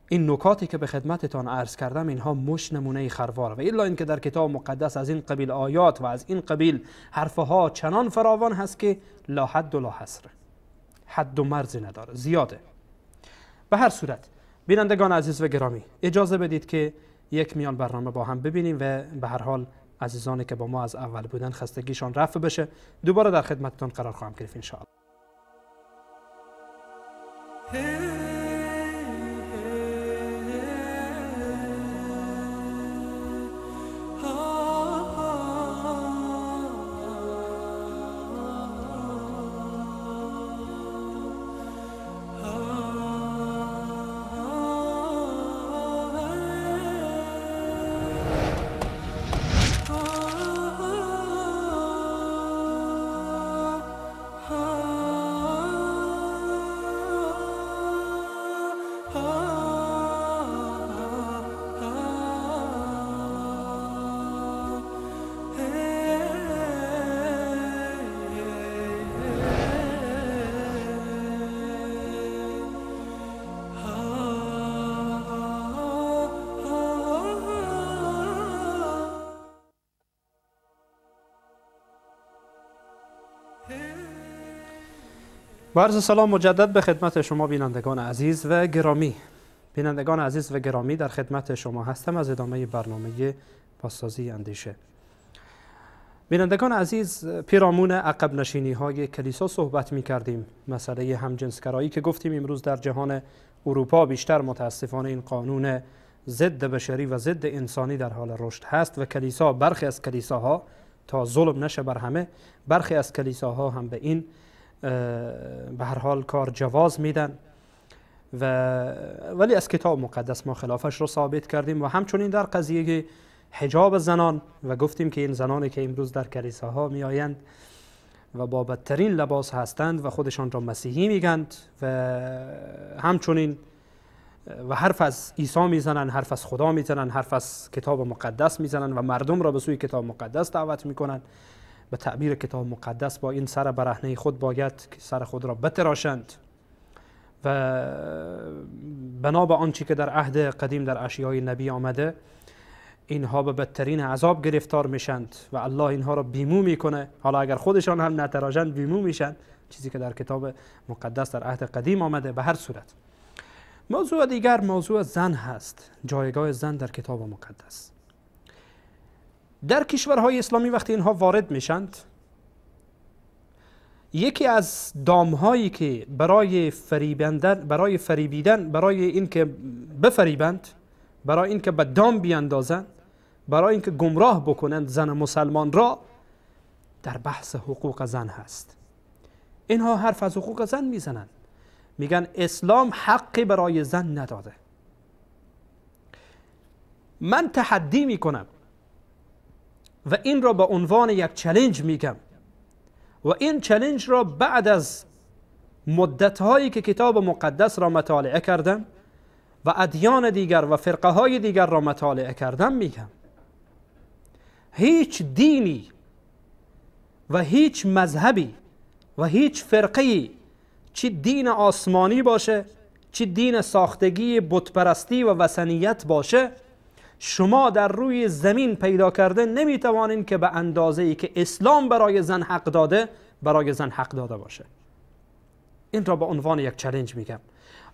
این نکاتی که به خدمتتان عرض کردم اینها مش نمونه خروار و الا اینکه در کتاب مقدس از این قبیل آیات و از این قبیل حرفها چنان فراوان هست که لا حد و لا حصر. حد و مرزی نداره، زیاده. به هر صورت بینندگان عزیز و گرامی، اجازه بدید که یک میان برنامه با هم ببینیم و به هر حال عزیزانی که با ما از اول بودن خستگیشان رفع بشه. دوباره در خدمتتون قرار خواهم گرفت ان شاء الله. با عرض سلام مجدد به خدمت شما بینندگان عزیز و گرامی. بینندگان عزیز و گرامی، در خدمت شما هستم از ادامه برنامه بازسازی اندیشه. بینندگان عزیز، پیرامون عقب نشینی های کلیسا صحبت می کردیم. مسئله همجنسگرایی که گفتیم امروز در جهان اروپا بیشتر متاسفانه این قانون ضد بشری و ضد انسانی در حال رشد هست و کلیسا، برخی از کلیساها تا ظلم نشه بر همه، برخی از کلیساها هم به این به هر حال کار جواز میدن و ولی از کتاب مقدس ما خلافش رو ثابت کردیم. و همچنین در قضیه حجاب زنان و گفتیم که این زنانی که امروز در کلیساها میآیند و با بدترین لباس هستند و خودشان را مسیحی میگند و همچنین و حرف از عیسی میزنن، حرف از خدا میزنن، حرف از کتاب مقدس میزنن و مردم را به سوی کتاب مقدس دعوت میکنن. به تعبیر کتاب مقدس با این سر برهنه خود باید سر خود را بتراشند و بنا به آنچه که در عهد قدیم در اشیای نبی آمده، اینها به بدترین عذاب گرفتار میشند و الله اینها را بیمو میکنه. حالا اگر خودشان هم نتراشند بیمو میشن، چیزی که در کتاب مقدس در عهد قدیم آمده. به هر صورت موضوع دیگر موضوع زن هست، جایگاه زن در کتاب مقدس. در کشورهای اسلامی وقتی اینها وارد میشند، یکی از دامهایی که برای فریبیدن، برای اینکه بفریبند، برای اینکه به دام بیاندازند، برای اینکه گمراه بکنند زن مسلمان را، در بحث حقوق زن هست. اینها حرف از حقوق زن میزنند، میگن اسلام حقی برای زن نداده. من تحدی میکنم و این را به عنوان یک چالش میگم و این چالش را بعد از مدتهایی که کتاب مقدس را مطالعه کردم و ادیان دیگر و فرقه های دیگر را مطالعه کردم میگم هیچ دینی و هیچ مذهبی و هیچ فرقه‌ای، چه دین آسمانی باشه چه دین ساختگی بتپرستی و وثنیت باشه، شما در روی زمین پیدا کرده نمیتوانین که به اندازه‌ای که اسلام برای زن حق داده برای زن حق داده باشه. این را به عنوان یک چالش میگم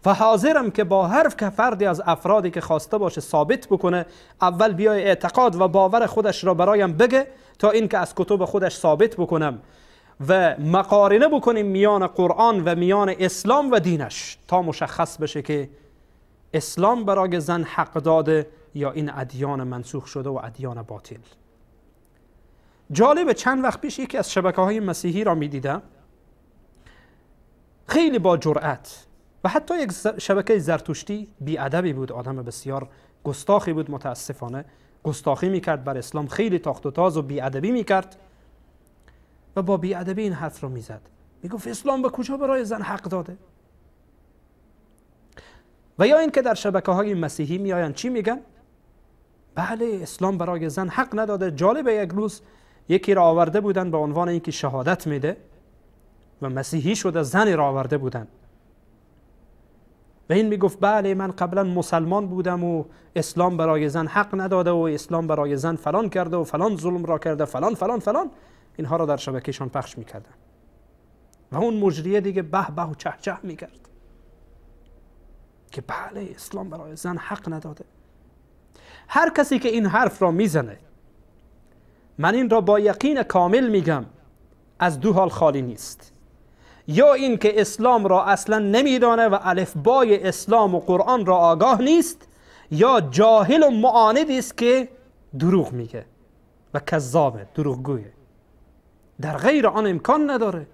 و حاضرم که با هر که فردی از افرادی که خواسته باشه ثابت بکنه، اول بیای اعتقاد و باور خودش را برایم بگه تا اینکه از کتب خودش ثابت بکنم و مقارنه بکنیم میان قرآن و میان اسلام و دینش تا مشخص بشه که اسلام برای زن حق داده یا این ادیان منسوخ شده و ادیان باطل. جالب، چند وقت پیش یکی از شبکه‌های مسیحی را می‌دیدم، خیلی با جرأت و حتی یک شبکه زرتشتی بی‌ادبی بود، آدم بسیار گستاخی بود، متاسفانه گستاخی میکرد بر اسلام، خیلی تاخت و تاز و بی‌ادبی میکرد و با بی‌ادبی این حرف را میزد، میگفت اسلام به کجا برای زن حق داده؟ و یا اینکه در شبکه‌های مسیحی میآیند چی میگن؟ بله اسلام برای زن حق نداده. جالب، یک روز یکی را آورده بودن به عنوان اینکه شهادت میده و مسیحی شده، زنی را آورده بودن و این میگفت بله من قبلا مسلمان بودم و اسلام برای زن حق نداده و اسلام برای زن فلان کرده و فلان ظلم را کرده، فلان فلان فلان. اینها را در شبکهشان پخش میکردن. و اون مجریه دیگه به به و چه چه میکرد که بله اسلام برای زن حق نداده. هر کسی که این حرف را میزنه، من این را با یقین کامل میگم، از دو حال خالی نیست: یا این که اسلام را اصلا نمیدانه و الفبای اسلام و قرآن را آگاه نیست، یا جاهل و معاندی است که دروغ میگه و کذابه، دروغگویه. در غیر آن امکان نداره.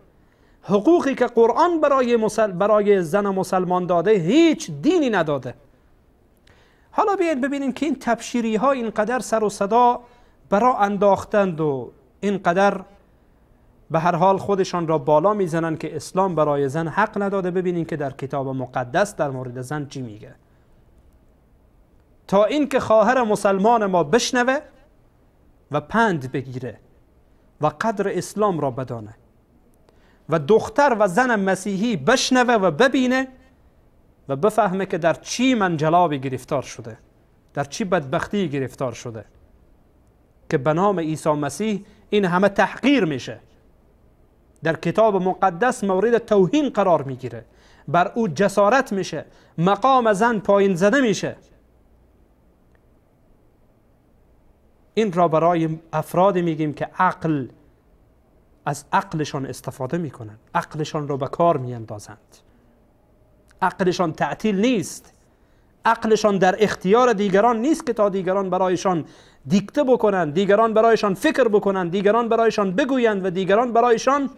حقوقی که قرآن برای زن مسلمان داده هیچ دینی نداده. حالا بیاید ببینیم که این تبشیری ها اینقدر سر و صدا برا انداختند و اینقدر به هر حال خودشان را بالا میزنند که اسلام برای زن حق نداده. ببینیم که در کتاب مقدس در مورد زن چی میگه، تا اینکه خواهر مسلمان ما بشنوه و پند بگیره و قدر اسلام را بدانه، و دختر و زن مسیحی بشنوه و ببینه و بفهمه که در چی منجلابی گرفتار شده، در چی بدبختی گرفتار شده که به نام عیسی مسیح این همه تحقیر میشه، در کتاب مقدس مورد توهین قرار میگیره، بر او جسارت میشه، مقام زن پایین زده میشه. این را برای افرادی میگیم که عقل از عقلشان استفاده میکنن، عقلشان را به کار میاندازند، عقلشان تعطیل نیست، عقلشان در اختیار دیگران نیست که تا دیگران برایشان دیکته بکنند، دیگران برایشان فکر بکنند، دیگران برایشان بگویند و دیگران برایشان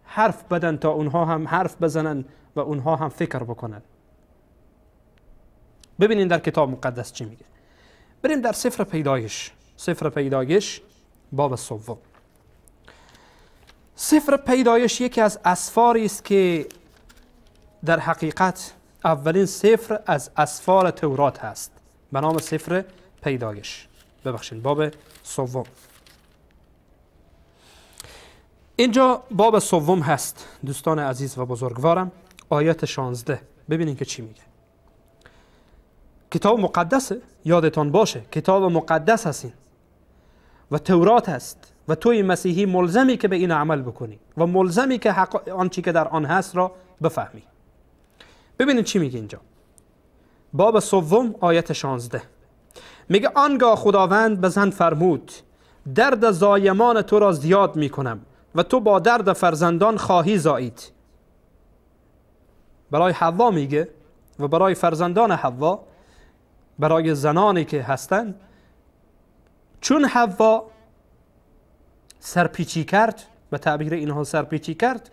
حرف بدن تا اونها هم حرف بزنند و اونها هم فکر بکنند. ببینین در کتاب مقدس چی میگه. بریم در سفر پیدایش، سفر پیدایش باب سوم. سفر پیدایش یکی از اسفاری است که در حقیقت اولین سفر از اسفار تورات هست به نام سفر پیدایش. ببخشید باب سوم. اینجا باب سوم هست دوستان عزیز و بزرگوارم، آیت 16. ببینین که چی میگه. کتاب مقدسه، یادتان باشه کتاب مقدس هستین و تورات هست و توی مسیحی ملزمی که به این عمل بکنی و ملزمی که حق آنچه که در آن هست را بفهمی. ببینید چی میگه اینجا، باب سوم آیت 16 میگه آنگاه خداوند به زن فرمود درد زایمان تو را زیاد میکنم و تو با درد فرزندان خواهی زایید. برای حوا میگه و برای فرزندان حوا، برای زنانی که هستند. چون حوا سرپیچی کرد، به تعبیر اینها سرپیچی کرد،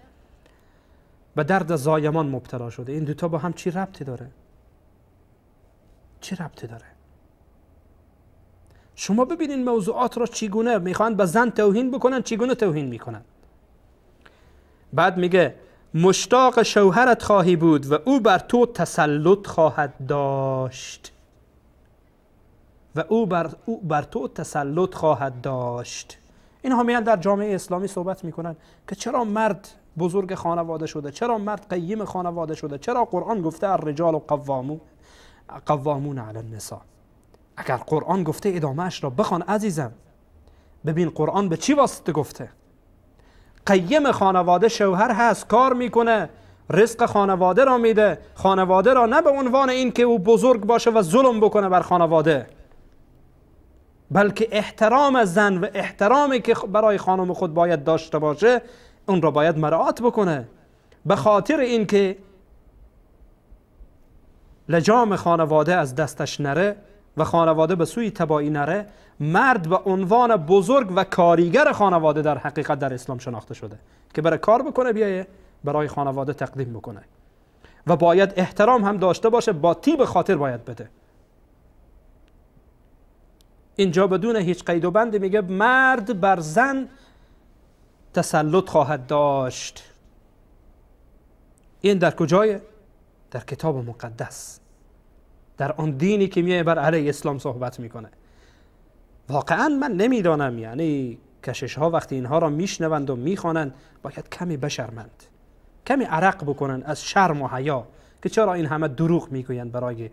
به درد زایمان مبتلا شده. این دوتا با هم چی ربطی داره؟ چی ربطی داره؟ شما ببینین موضوعات را چگونه میخوان به زن توهین بکنن، چگونه توهین میکنن. بعد میگه مشتاق شوهرت خواهی بود و او بر تو تسلط خواهد داشت. و او بر تو تسلط خواهد داشت. اینها میان در جامعه اسلامی صحبت میکنن که چرا مرد بزرگ خانواده شده، چرا مرد قیم خانواده شده، چرا قرآن گفته الرجال قوامون علی النساء. اگر قرآن گفته ادامه اش را بخوان عزیزم. ببین قرآن به چی واسطه گفته. قیم خانواده شوهر هست، کار میکنه، رزق خانواده را میده، خانواده را نه به عنوان این که او بزرگ باشه و ظلم بکنه بر خانواده، بلکه احترام زن و احترامی که برای خانم خود باید داشته باشه اون را باید مراعات بکنه، به خاطر اینکه لجام خانواده از دستش نره و خانواده به سوی تباهی نره. مرد به عنوان بزرگ و کاریگر خانواده در حقیقت در اسلام شناخته شده که برای کار بکنه، بیایه برای خانواده تقدیم بکنه و باید احترام هم داشته باشه، با طیب خاطر باید بده. اینجا بدون هیچ قید و بندی میگه مرد بر زن تسلط خواهد داشت. این در کجای؟ در کتاب مقدس، در آن دینی که میه بر علیه اسلام صحبت میکنه. واقعا من نمیدانم، یعنی کشش ها وقتی اینها را میشنوند و میخوانند باید کمی بشرمند، کمی عرق بکنند از شرم و حیا که چرا این همه دروغ میگویند برای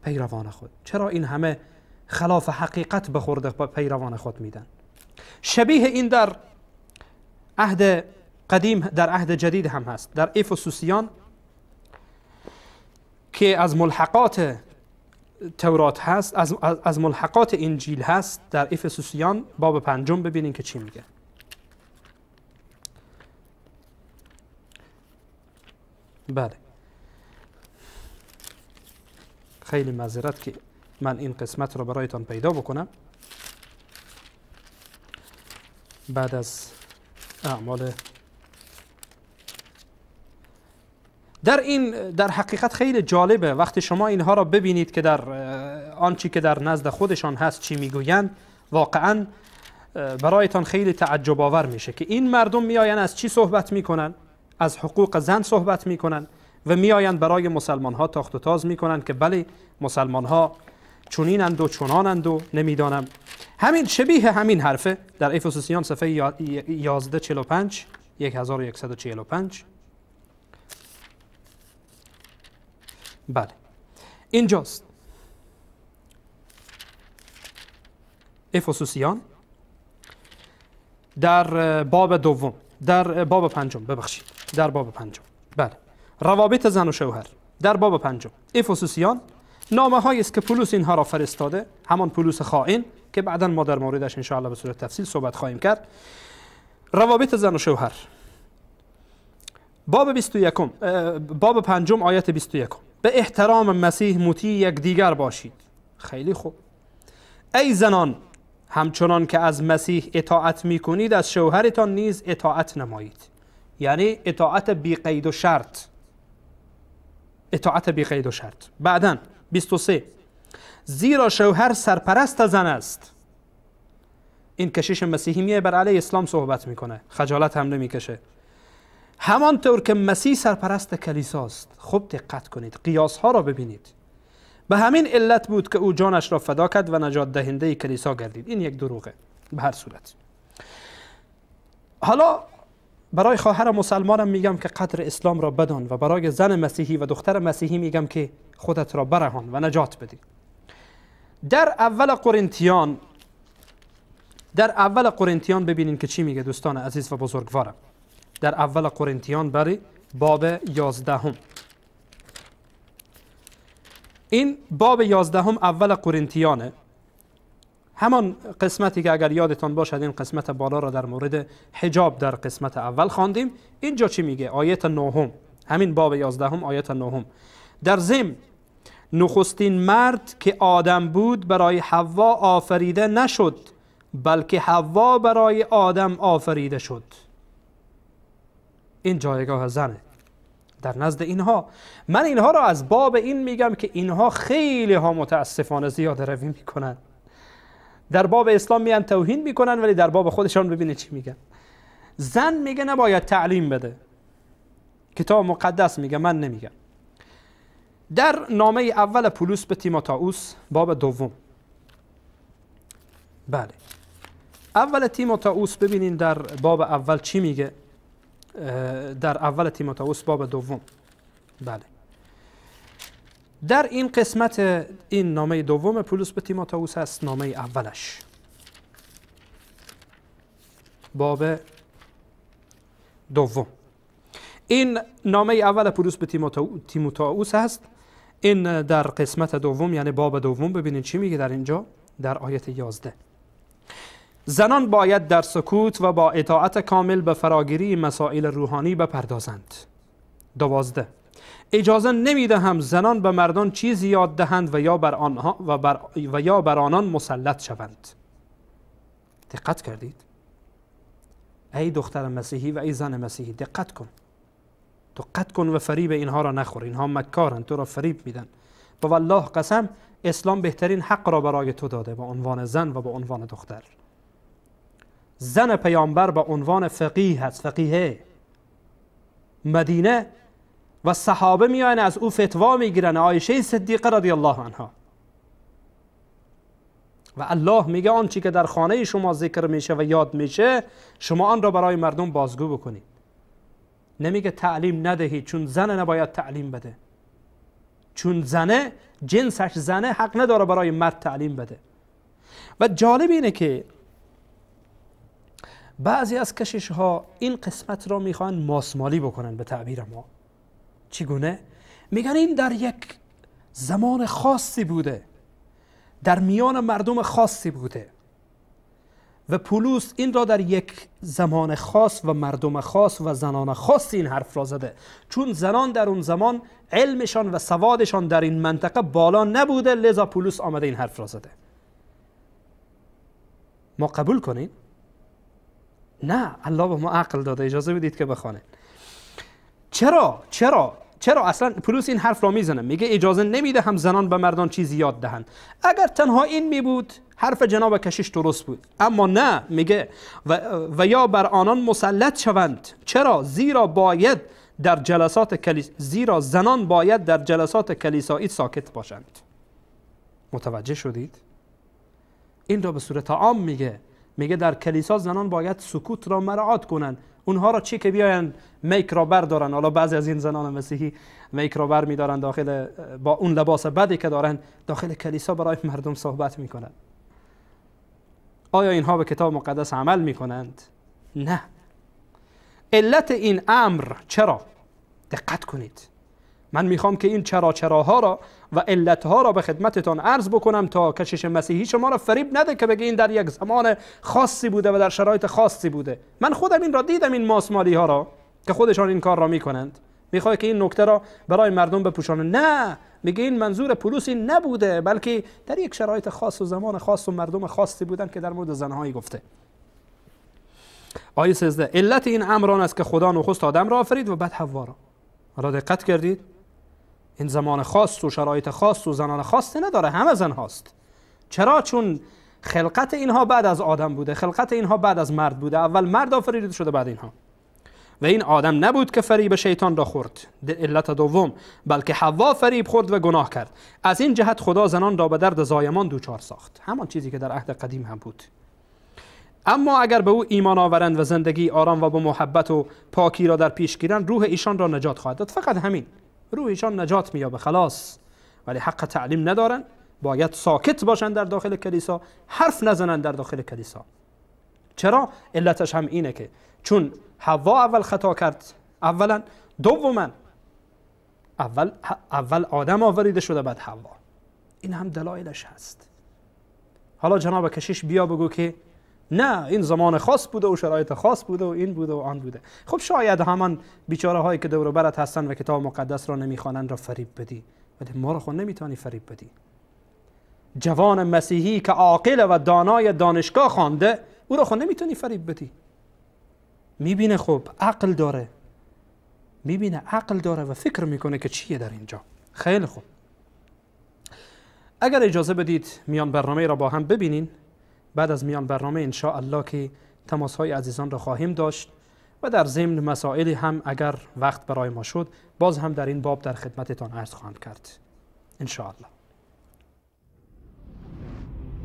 پیروان خود، چرا این همه خلاف حقیقت به خورده پیروان خود میدن. شبیه این در عهد قدیم، در عهد جدید هم هست، در افسوسیان که از ملحقات تورات هست، از ملحقات انجیل هست، در افسوسیان باب 5 ببینین که چی میگه. بله، خیلی معذرت که من این قسمت رو برایتان پیدا بکنم بعد از اعمال. در این در حقیقت خیلی جالبه وقتی شما اینها را ببینید که در آنچه که در نزد خودشان هست چی میگویند، واقعا برایتان خیلی تعجب آور میشه که این مردم میآیند از چی صحبت میکنن؟ از حقوق زن صحبت میکنن و میآیند برای مسلمان ها تاخت و تاز میکنن که بله مسلمان ها چنینند و چنانند و نمیدانم. همین شبیه همین حرفه در افسوسیان صفحه 1145 1145. بله اینجاست افسوسیان در باب دوم، در باب پنجم، ببخشید در باب پنجم، بله روابط زن و شوهر در باب پنجم افسوسیان، نامه هایی است که پولس اینها را فرستاده، همان پولس خائن که بعدا ما در موردش انشاءالله به صورت تفصیل صحبت خواهیم کرد. روابط زن و شوهر باب 21، باب پنجم آیت 21، به احترام مسیح مطیع یکدیگر باشید. خیلی خوب. ای زنان همچنان که از مسیح اطاعت میکنید از شوهرتان نیز اطاعت نمایید. یعنی اطاعت بی قید و شرط، اطاعت بی قید و شرط. بعداً 23، زیرا شوهر سرپرست زن است. این کشیش مسیحی میه بر علیه اسلام صحبت میکنه، خجالت هم نمیکشه. همانطور که مسیح سرپرست کلیساست. خب دقت کنید، قیاس ها را ببینید. به همین علت بود که او جانش را فدا کرد و نجات دهنده کلیسا گردید. این یک دروغه به هر صورت. حالا برای خواهر مسلمانم میگم که قدر اسلام را بدان و برای زن مسیحی و دختر مسیحی میگم که خودت را برهان و نجات بدی. در اول قرنتیان، در اول قرنتیان ببینین که چی میگه دوستان عزیز و بزرگوارم. در اول قرنتیان برای باب 11، این باب 11 اول قرنتیانه، همان قسمتی که اگر یادتان باشد این قسمت بالا را در مورد حجاب در قسمت اول خواندیم. اینجا چی میگه؟ آیت 9، همین باب 11 آیت 9. در ضمن نخستین مرد که آدم بود برای حوا آفریده نشد، بلکه حوا برای آدم آفریده شد. این جایگاه زنه در نزد اینها. من اینها را از باب این میگم که اینها خیلی ها متاسفانه زیاده روی میکنن. در باب اسلام میان توهین میکنن، ولی در باب خودشان ببینید چی میگن. زن میگه نباید تعلیم بده، کتاب مقدس میگه، من نمیگم. در نامه اول پولس به تیموتائوس باب 2، بله اول تیموتائوس ببینین در باب اول چی میگه. در اول تیموتائوس باب 2، بله در این قسمت، این نامه دوم پولس به تیموتائوس هست، نامه اولش باب 2. این نامه اول پولس به تیموتائوس هست. این در قسمت دوم یعنی باب 2 ببینید چی میگه در اینجا در آیت 11. زنان باید در سکوت و با اطاعت کامل به فراگیری مسائل روحانی بپردازند. 12 اجازه نمیدهم زنان به مردان چیزی یاد دهند و یا بر آنها و یا بر آنان مسلط شوند. دقت کردید؟ ای دختر مسیحی و ای زن مسیحی دقت کن، دقت کن و فریب اینها را نخور. اینها مکارند، تو را فریب میدن. و والله قسم اسلام بهترین حق را برای تو داده به عنوان زن و به عنوان دختر. زن پیامبر به عنوان فقیه هست، فقیه مدینه و صحابه میان از او فتوا میگیرن، عایشه صدیقه رضی الله عنها. و الله میگه آنچه که در خانه شما ذکر میشه و یاد میشه شما آن را برای مردم بازگو بکنید. نمیگه تعلیم ندهید، چون زن نباید تعلیم بده، چون زنه جنسش زنه حق نداره برای مرد تعلیم بده. و جالب اینه که بعضی از کشیش ها این قسمت را میخوان ماسمالی بکنن به تعبیر ما. چگونه؟ میگن این در یک زمان خاصی بوده، در میان مردم خاصی بوده و پولس این را در یک زمان خاص و مردم خاص و زنان خاصی این حرف را زده، چون زنان در اون زمان علمشان و سوادشان در این منطقه بالا نبوده، لذا پولس آمده این حرف را زده. ما قبول کنیم؟ نه، الله به ما عقل داده، اجازه بدید که بخوانیم. چرا؟ چرا اصلا پولس این حرف را میزنه؟ میگه اجازه نمیده هم زنان به مردان چیزی یاد دهند. اگر تنها این میبود حرف جناب کشیش درست بود، اما نه، میگه و یا بر آنان مسلط شوند. چرا؟ زیرا باید در جلسات زیرا زنان باید در جلسات کلیسایی ساکت باشند. متوجه شدید؟ این را به صورت عام میگه. میگه در کلیسا زنان باید سکوت را مراعات کنند. اونها را چی که بیاین میک را بردارن. حالا بعضی از این زنان مسیحی میک را بر میدارن داخل، با اون لباس بدی که دارن داخل کلیسا برای مردم صحبت میکنن. آیا اینها به کتاب مقدس عمل میکنند؟ نه. علت این امر چرا؟ دقت کنید. من میخوام که این چرا چراها را و علتها را به خدمتتان عرض بکنم تا کشیش مسیحی شما را فریب نده که بگه این در یک زمان خاصی بوده و در شرایط خاصی بوده. من خودم این را دیدم، این ماسمالی ها را که خودشان این کار را میکنند. میخواد که این نکته را برای مردم بپوشانه. نه، میگه این منظور پولس این نبوده، بلکه در یک شرایط خاص و زمان خاص و مردم خاصی بودن که در مورد زنهایی گفته. آیه 13: علت این امر آن است که خدا نخست آدم را آفرید و بعد حوا را. حالا دقت کردید؟ این زمان خاص و شرایط خاص و زنان خاصی نداره، همه زن هاست. چرا؟ چون خلقت اینها بعد از آدم بوده، خلقت اینها بعد از مرد بوده. اول مرد آفریده شده بعد اینها. و این آدم نبود که فریب شیطان را خورد، علت دوم، بلکه حوا فریب خورد و گناه کرد. از این جهت خدا زنان را به درد زایمان دوچار ساخت، همان چیزی که در عهد قدیم هم بود. اما اگر به او ایمان آورند و زندگی آرام و با محبت و پاکی را در پیش گیرند، روح ایشان را نجات خواهد داد. فقط همین، روح ایشان نجات می‌یابه، خلاص. ولی حق تعلیم ندارن، باید ساکت باشن در داخل کلیسا، حرف نزنن در داخل کلیسا. چرا؟ علتش هم اینه که چون حوا اول خطا کرد اولا، دوما اول آدم آفریده شده بعد حوا. این هم دلایلش هست. حالا جناب کشیش بیا بگو که نه این زمان خاص بوده و شرایط خاص بوده و این بوده و آن بوده. خب شاید همان بیچاره هایی که دور و برت هستن و کتاب مقدس را نمیخوانند را فریب بدی، ولی ما را خود نمیتونی فریب بدی. جوان مسیحی که عاقل و دانای دانشگاه خوانده، او را خود نمیتونی فریب بدی. میبینه خب عقل داره، میبینه عقل داره و فکر میکنه که چیه در اینجا. خیلی خوب، اگر اجازه بدید میان برنامه را با هم ببینین. بعد از میان برنامه ان شاء الله که تماس های عزیزان را خواهیم داشت و در ضمن مسائلی هم اگر وقت برای ما شد باز هم در این باب در خدمتتان عرض خواهم کرد ان شاء الله.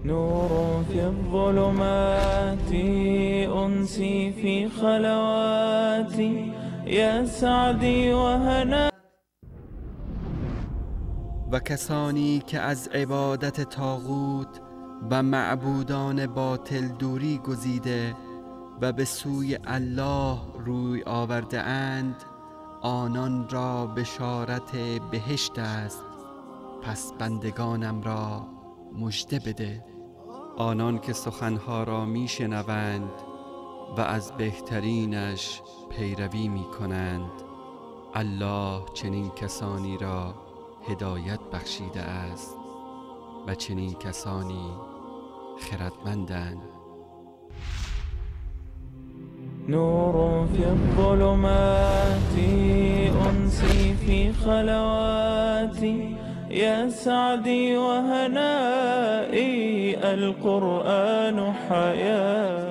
نور في الظلمات أنسي في خلواتي يا سعدي وهنا. و کسانی که از عبادت طاغوت و معبودان باطل دوری گزیده و به سوی الله روی آورده اند، آنان را بشارت بهشت است. پس بندگانم را مژده بده، آنان که سخنها را میشنوند و از بهترینش پیروی میکنند. الله چنین کسانی را هدایت بخشیده است و چنین کسانی خردمندند. نور في الظلمات أنسي في خلواتي يا سعدي وهنائي القرآن حياتي.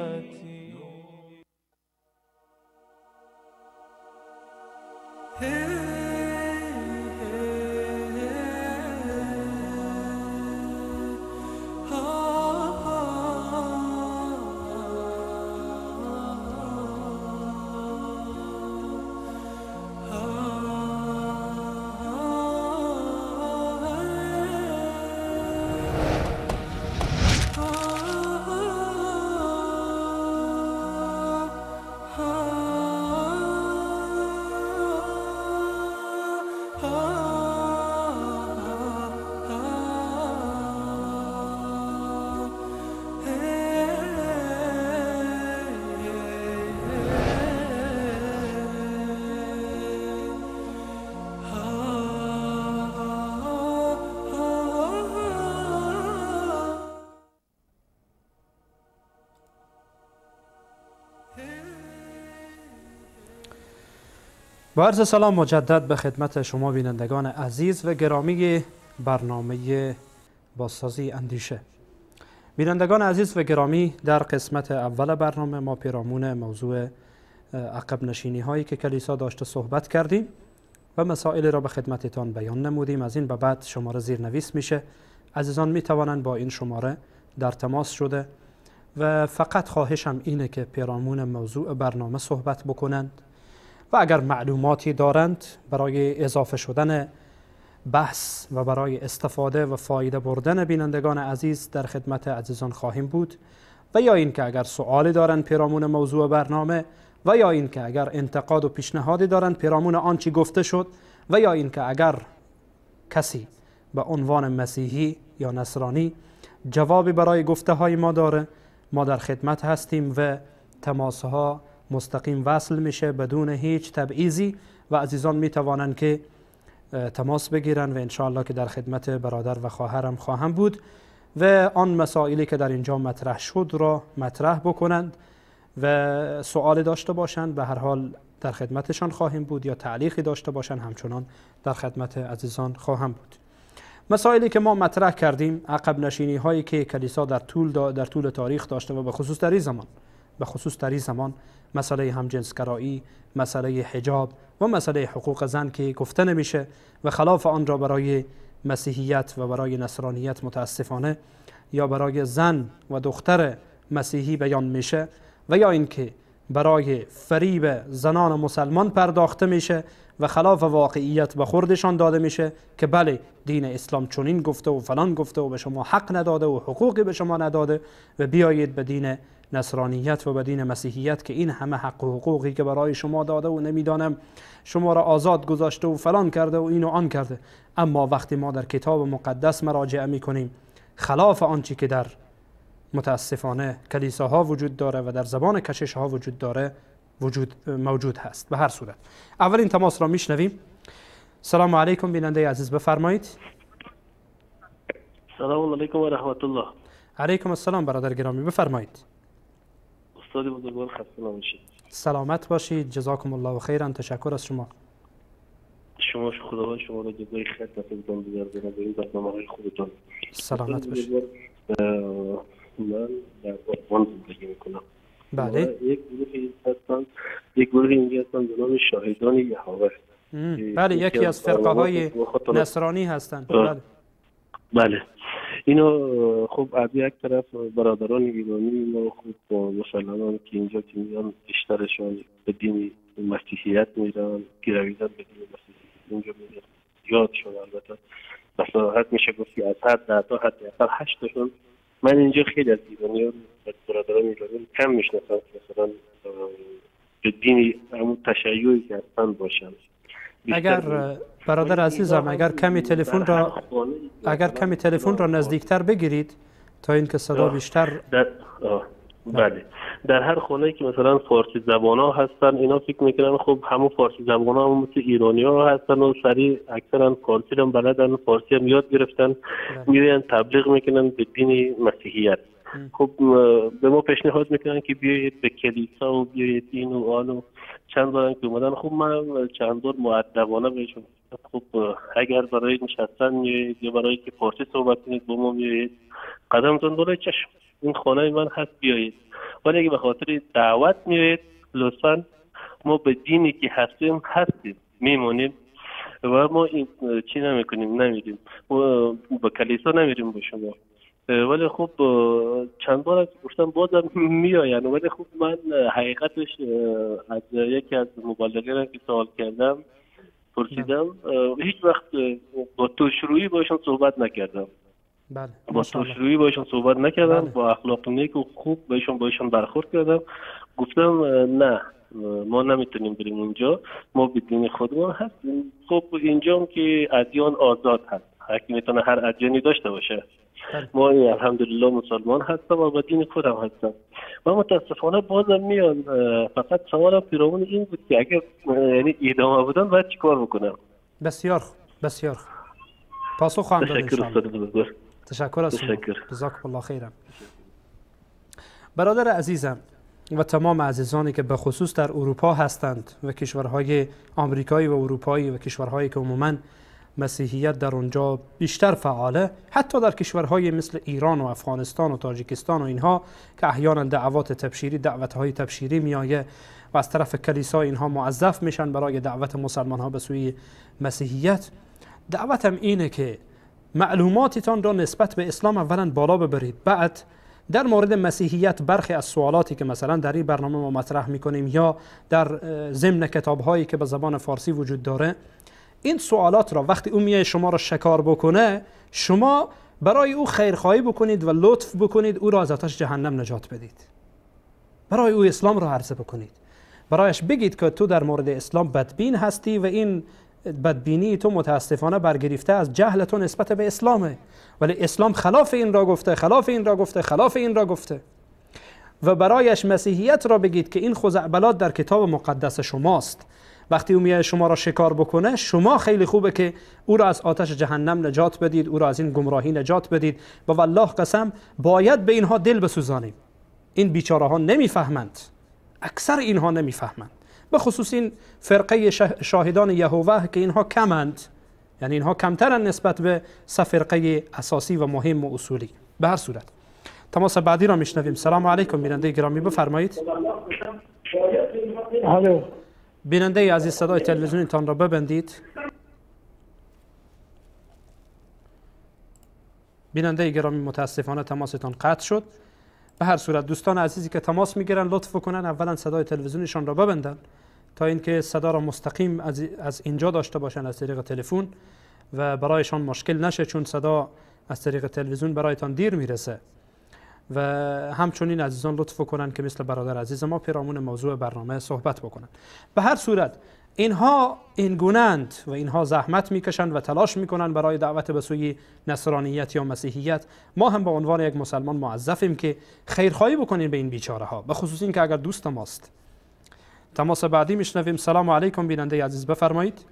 با عرض سلام مجدد به خدمت شما بینندگان عزیز و گرامی برنامه بازسازی اندیشه. بینندگان عزیز و گرامی، در قسمت اول برنامه ما پیرامون موضوع عقب نشینی هایی که کلیسا داشته صحبت کردیم و مسائل را به خدمتتان بیان نمودیم. از این به بعد شماره زیرنویس میشه، عزیزان می توانند با این شماره در تماس شده و فقط خواهشم اینه که پیرامون موضوع برنامه صحبت بکنند و اگر معلوماتی دارند برای اضافه شدن بحث و برای استفاده و فایده بردن بینندگان عزیز در خدمت عزیزان خواهیم بود، و یا اینکه اگر سوالی دارند پیرامون موضوع برنامه، و یا اینکه اگر انتقاد و پیشنهادی دارند پیرامون آنچه گفته شد، و یا اینکه اگر کسی به عنوان مسیحی یا نصرانی جوابی برای گفته های ما داره، ما در خدمت هستیم و تماس ها مستقیم وصل میشه بدون هیچ تبعیضی و عزیزان می توانند که تماس بگیرن و انشاءالله که در خدمت برادر و خواهرم خواهم بود و آن مسائلی که در اینجا مطرح شد را مطرح بکنند و سوالی داشته باشند، به هر حال در خدمتشان خواهیم بود، یا تعلیقی داشته باشند همچنان در خدمت عزیزان خواهم بود. مسائلی که ما مطرح کردیم، عقب نشینی هایی که کلیسا در طول تاریخ داشته و به خصوص در این زمان، مسئله همجنسگرایی، مسئله حجاب و مسئله حقوق زن که گفته نمیشه و خلاف آن را برای مسیحیت و برای نصرانیت متاسفانه یا برای زن و دختر مسیحی بیان میشه، و یا اینکه برای فریب زنان مسلمان پرداخته میشه و خلاف واقعیت به خوردشان داده میشه که بله دین اسلام چنین گفته و فلان گفته و به شما حق نداده و حقوقی به شما نداده و بیایید به دین نصرانیت و به دین مسیحیت که این همه حق و حقوقی که برای شما داده و نمیدانم شما را آزاد گذاشته و فلان کرده و این و آن کرده. اما وقتی ما در کتاب مقدس مراجعه میکنیم، خلاف آنچه که در متاسفانه کلیساها وجود داره و در زبان کشش ها وجود داره موجود هست. به هر صورت اولین تماس را میشنویم. سلام علیکم بیننده عزیز، بفرمایید. سلام علیکم و رحمت الله. علیکم السلام برادر گرامی، بفرمایید. استاد بزرگوار خسته نباشید. سلامت باشید، جزاکم الله خیرا. تشکر از شما. شما خداوند شما را جزای خیر نصیبتان بگرداند و این برنامه‌های خوبتان. سلامت باشید. من در آلمان زندگی میکنم. بله. یک گروهی اینجا هستن به نام شاهدان یهوه. بله، یکی از فرقه های نصرانی هستند. بله. بله. اینو خب از یک طرف برادران ایرانی ما خب مسلمانان که اینجا که میان بیشترشان به دین مسیحیت میرن، گرویدن به دین مسیحیت اینجا میرن، یاد شد البته مثلا میشه گفت که از هر 10 تا حداقل 8 تاشون، من اینجا خیلی از ایرانیان و برادران ایرانی کم میشناسم که مثلا به دین همون تشیعی که هستن باشن. اگر برادر عزیزم اگر کمی تلفن را نزدیکتر بگیرید تا اینکه صدا بیشتر بله. در هر خانه‌ای که مثلا فارسی زبان‌ها هستن، اینا فکر میکنن خب همون فارسی زبان‌ها هم مثل ایرانی‌ها هستن و سریع اکثرا فارسی هم بلدن، فارسی هم یاد گرفتن، میرن تبلیغ میکنن به دین مسیحیت. خب به ما پیشنهاد میکنن که بیایید به کلیسا و بیایید این و آن و چند بارم که اومدن. خب من چند بار مؤدبانه بهشون خب اگر برای نشستن میایید یا برای که فارسی صحبت کنید با ما میایید، قدمتون بالای چشم، این خانه من هست، بیایید. ولی اگه به خاطر دعوت میایید، لطفاً ما به دینی که هستیم میمونیم و ما این چی نمیکنیم، نمیریم با کلیسا، نمیریم با شما. ولی خب چند بار گفتم بازم میآین. ولی خب من حقیقتش از یکی از مبلغین که سوال کردم پرسیدم، هیچ وقت با تشرویی باشون صحبت نکردم. بله. با تشرویی باشون صحبت نکردم. بله. با اخلاق نیک و خوب باشون برخورد کردم. گفتم نه ما نمیتونیم بریم اونجا، ما به دین خودمون هستیم. خب اینجا هم که ادیان آزاد هست، هر کی میتونه هر ادیانی داشته باشه. بله. ما الحمدلله مسلمان هستم و با دین خودم هستم و متاسفانه بازم میان. فقط سوالم پیرامون این بود که اگر یعنی ادامه بدن باید چیکار بکنم؟ بسیار خوب، بسیار خوب. پاسخ خواهم داد ان شاء الله. تشکر از شما. جزاکم الله خیرا. برادر عزیزم، و تمام عزیزانی که به خصوص در اروپا هستند و کشورهای آمریکایی و اروپایی و کشورهایی که عموماً مسیحیت در اونجا بیشتر فعاله، حتی در کشورهای مثل ایران و افغانستان و تاجیکستان و اینها که احیانا دعوات تبشیری، دعوت‌های تبشیری میآیه و از طرف کلیسا اینها موظف میشن برای دعوت مسلمان ها به سوی مسیحیت. دعوتم اینه که معلوماتتان را نسبت به اسلام اولا بالا ببرید، بعد در مورد مسیحیت برخی از سوالاتی که مثلا در این برنامه ما مطرح میکنیم یا در ضمن کتاب‌هایی که به زبان فارسی وجود داره، این سوالات را وقتی او میای شما را شکار بکنه، شما برای او خیرخواهی بکنید و لطف بکنید، او را از آتش جهنم نجات بدید، برای او اسلام را عرضه بکنید، برایش بگید که تو در مورد اسلام بدبین هستی و این بدبینی تو متاسفانه برگرفته از جهل تو نسبت به اسلامه، ولی اسلام خلاف این را گفته، خلاف این را گفته، خلاف این را گفته. و برایش مسیحیت را بگید که این خزعبلات در کتاب مقدس شماست. وقتی او میاد شما را شکار بکنه، شما خیلی خوبه که او را از آتش جهنم نجات بدید، او را از این گمراهی نجات بدید. و والله قسم باید به اینها دل بسوزانیم. این بیچاره ها نمیفهمند، اکثر اینها نمیفهمند، به خصوص این فرقه شاهدان یهوه که اینها کمند، یعنی اینها کمترن نسبت به سه فرقه اساسی و مهم و اصولی. به هر صورت تماس بعدی را میشنویم. سلام علیکم بیننده گرامی، بفرمایید. الو بیننده عزیز، صدای تلویزیونتان را ببندید. بیننده گرامی متاسفانه تماستان قطع شد. به هر صورت دوستان عزیزی که تماس میگیرن لطف کنن اولا صدای تلویزیونشان را ببندن تا اینکه صدا را مستقیم از اینجا داشته باشن از طریق تلفن و برایشان مشکل نشه، چون صدا از طریق تلویزیون برایتان دیر میرسه. و همچنین عزیزان لطف کنن که مثل برادر عزیز ما پیرامون موضوع برنامه صحبت بکنن. به هر صورت اینها این گونند و اینها زحمت میکشند و تلاش میکنن برای دعوت به سوی نصرانیت یا مسیحیت. ما هم به عنوان یک مسلمان موظفیم که خیرخواهی بکنیم به این بیچاره ها، به خصوص این که اگر دوست ماست. تماس بعدی میشنویم. سلام علیکم بیننده عزیز، بفرمایید.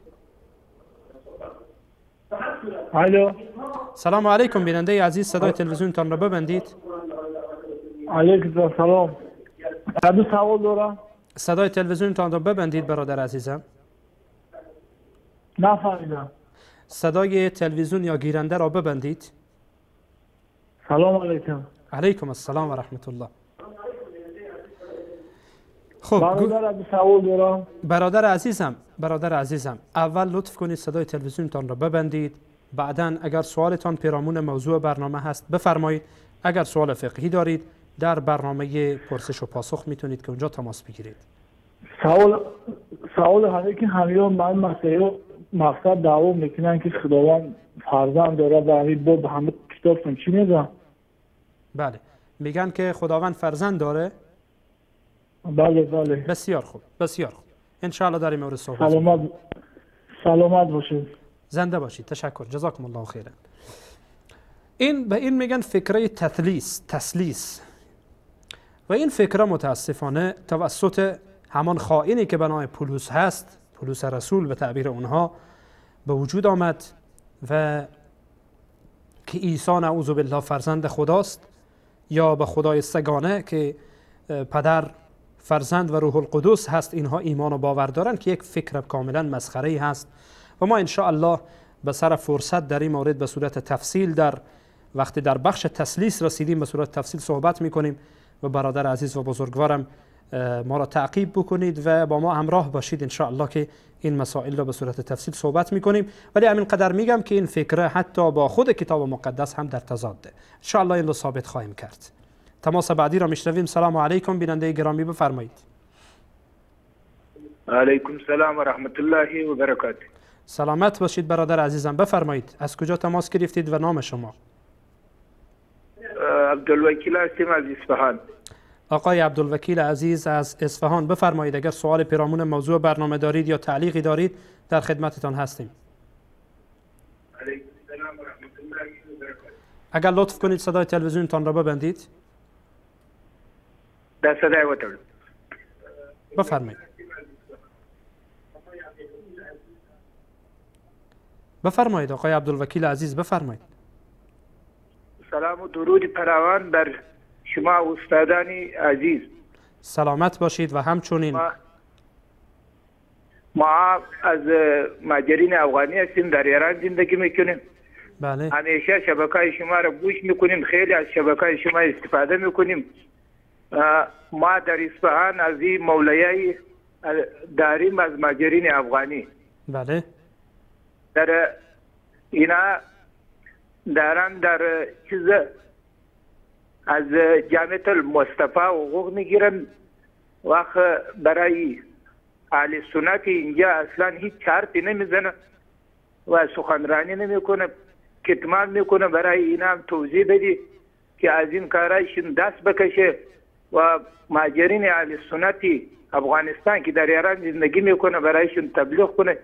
الو سلام علیکم بیننده عزیز، صدای تلویزیونتان را ببندید. علیکم السلام. دو سوال دارم. صدای تلویزیونتان را ببندید برادر عزیزم. نفهمیدم. صدای تلویزیون یا گیرنده را ببندید. سلام علیکم. علیکم السلام و رحمت الله. خب برادر سوال دارم. برادر عزیزم اول لطف کنید صدای تلویزیونتان را ببندید، بعداً اگر سوالتان پیرامون موضوع برنامه هست بفرمایید. اگر سوال فقهی دارید در برنامه پرسش و پاسخ میتونید که اونجا تماس بگیرید. سوال همه که همیان من مسئله مقصد دعوا میکنن که خداوند فرزند داره و همین با همه کتابشون چی میگن؟ بله میگن که خداوند فرزند داره. بله بله. بسیار خوب، بسیار خوب. انشاءالله در این مورد صحبت. سلامت باشید. زنده باشید. تشکر. جزاکم الله خیرا. این به این میگن فکره تثلیث. و این فکره متاسفانه توسط همان خائنی که به نام پولس هست، پولس رسول به تعبیر اونها، به وجود آمد و که عیسی نعوذ بالله فرزند خداست یا به خدای سگانه که پدر، فرزند و روح القدس هست، اینها ایمان و باور دارن که یک فکر کاملا مسخره هست. و ما انشاءالله به سر فرصت در این مورد به صورت تفصیل در وقتی در بخش تثلیث رسیدیم به صورت تفصیل صحبت میکنیم و برادر عزیز و بزرگوارم ما را تعقیب بکنید و با ما همراه باشید انشاءالله که این مسائل را به صورت تفصیل صحبت میکنیم. ولی همین قدر میگم که این فکره حتی با خود کتاب مقدس هم در تضاده. انشاءالله این را ثابت خواهیم کرد. تماس بعدی را میشنویم. سلام علیکم بیننده گرامی، بفرمایید. علیکم سلام و رحمت الله و برکاته. سلامت باشید برادر عزیزم، بفرمایید از کجا تماس گرفتید و نام شما؟ عبدالوکیل هستیم از اصفهان. آقای عبدالوکیل عزیز از اصفهان، بفرمایید اگر سوال پیرامون موضوع برنامه دارید یا تعلیقی دارید در خدمتتان هستیم. علیکم السلام و رحمت الله و برکاته. اگر لطف کنید صدای تلویزیونتان را ببندید. در صدای وطن. بفرمایید. بفرمایید آقای عبدالوکیل عزیز، بفرمایید. سلام و درود فراوان بر شما استادان عزیز. سلامت باشید. و همچنین ما از مهاجرین افغانی هستیم، در ایران زندگی میکنیم. بله. همیشه شبکه شما را گوش میکنیم، خیلی از شبکه شما استفاده میکنیم. ما در اصفهان از این مولایای داریم از مهاجرین افغانی. بله. در اینا دارن در چیز از جامعه المصطفی حقوق میگیرن. وقت برای اهل سنت اینجا اصلا هیچ حرفی نمیزنه و سخنرانی نمیکنه، کتمان میکنه. برای اینا هم توضیح بدی که از این کارایشون دست بکشه و مهاجرین اهل سنتی افغانستان که در ایران زندگی میکنه برایشون تبلیغ کنه.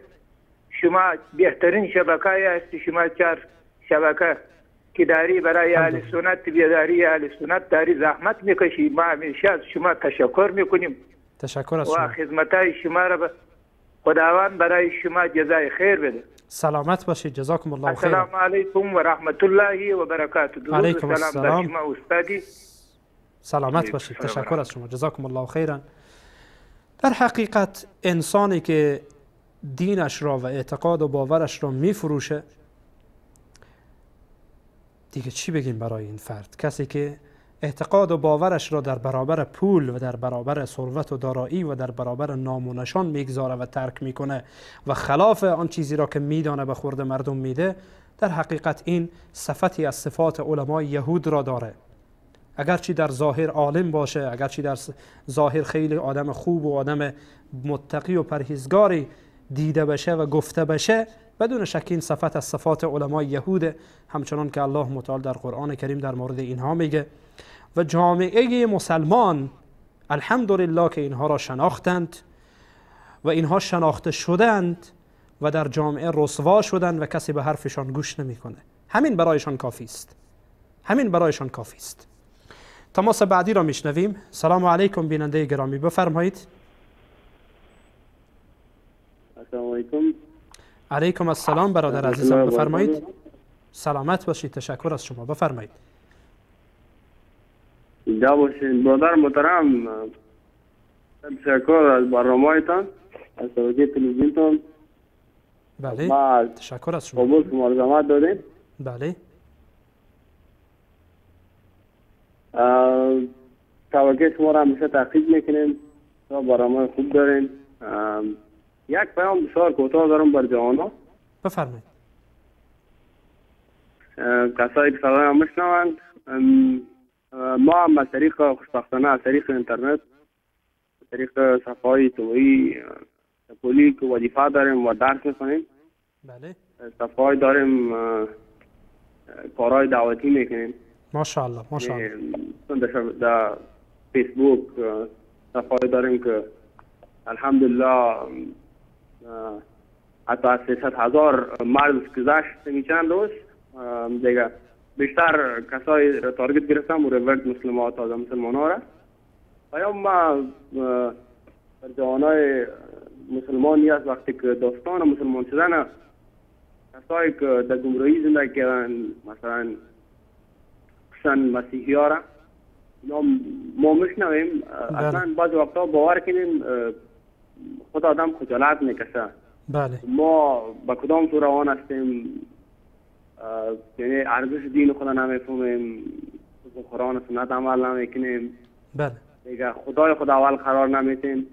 شما بهترین شبکه هستی، شما 4 شبکه که داری برای اهل سنت، بیداری اهل سنت داری زحمت میکشی. ما همیشه از شما تشکر میکنیم. تشکر از شما و خدمتای شما را خداوند برای شما جزای خیر بده. سلامت باشید. جزاکم الله خیر. السلام علیکم و رحمت الله و برکاته. علیکم السلام. شما استادی سلامت باشید. تشکر از شما. جزاکم الله خیرا. در حقیقت انسانی که دینش را و اعتقاد و باورش را میفروشه، دیگه چی بگیم برای این فرد؟ کسی که اعتقاد و باورش را در برابر پول و در برابر ثروت و دارایی و در برابر نام و نشان میگذاره و ترک میکنه و خلاف آن چیزی را که میدانه به خورد مردم میده، در حقیقت این صفتی از صفات علمای یهود را داره. اگرچه در ظاهر عالم باشه، اگرچه در ظاهر خیلی آدم خوب و آدم متقی و پرهیزگاری دیده بشه و گفته بشه، بدون شک این صفت از صفات علمای یهود، همچنان که الله متعال در قرآن کریم در مورد اینها میگه. و جامعه مسلمان الحمدلله که اینها را شناختند و اینها شناخته شدند و در جامعه رسوا شدند و کسی به حرفشان گوش نمیکنه. همین برایشان کافی است. همین برایشان کافی است. تماس بعدی را میشنویم. سلام علیکم بیننده گرامی، بفرمایید. السلام علیکم. علیکم السلام برادر عزیزم، بفرمایید. سلامت باشید. تشکر از شما، بفرمایید. اینجا باشید برادر محترم، تشکر از برنامه‌تان، از شبکه تلویزیونتان. بله، تشکر از شما. قبول شما زحمت دادین. بله. شبکه شما را همیشه تعقیب میکنیم، شما برنامه خوب دارین. یک پیام بسیار کوتاه دارم بر جوان‌ها. بفرمایید. کسایی که صدای ما میشنوند، ما هم از طریق، خوشبختانه از طریق اینترنت، از طریق صفحه‌های اجتماعی پولی که وظیفه داریم و درس میخوانیم. بله. صفحه‌های داریم، کارهای دعوتی میکنیم. ماشاءالله ماشاءالله. در فیسبوک صفحه‌ای داریم که الحمدلله حتی از 300,000 مرد گذشت چند روز دیگه بیشتر کسای را تارگت گرفتم و ریورت مسلمات تازه مسلمان ها را. پیام ما بر جوانای مسلمان است وقتی که داستان مسلمان شدن کسایی که در گمراهی زندگی کردن، مثلا خصوصا مسیحی ها را ما میشنویم، اصلا بعضی وقتا باور کنیم خود آدم خجالت میکشه. بله. ما با کدام تو روان هستیم، یعنی ارزش دین خدا نمیفهمیم، قرآن و سنت عمل نمیکنیم. بله. دیگه خدای خود اول قرار نمیتیم.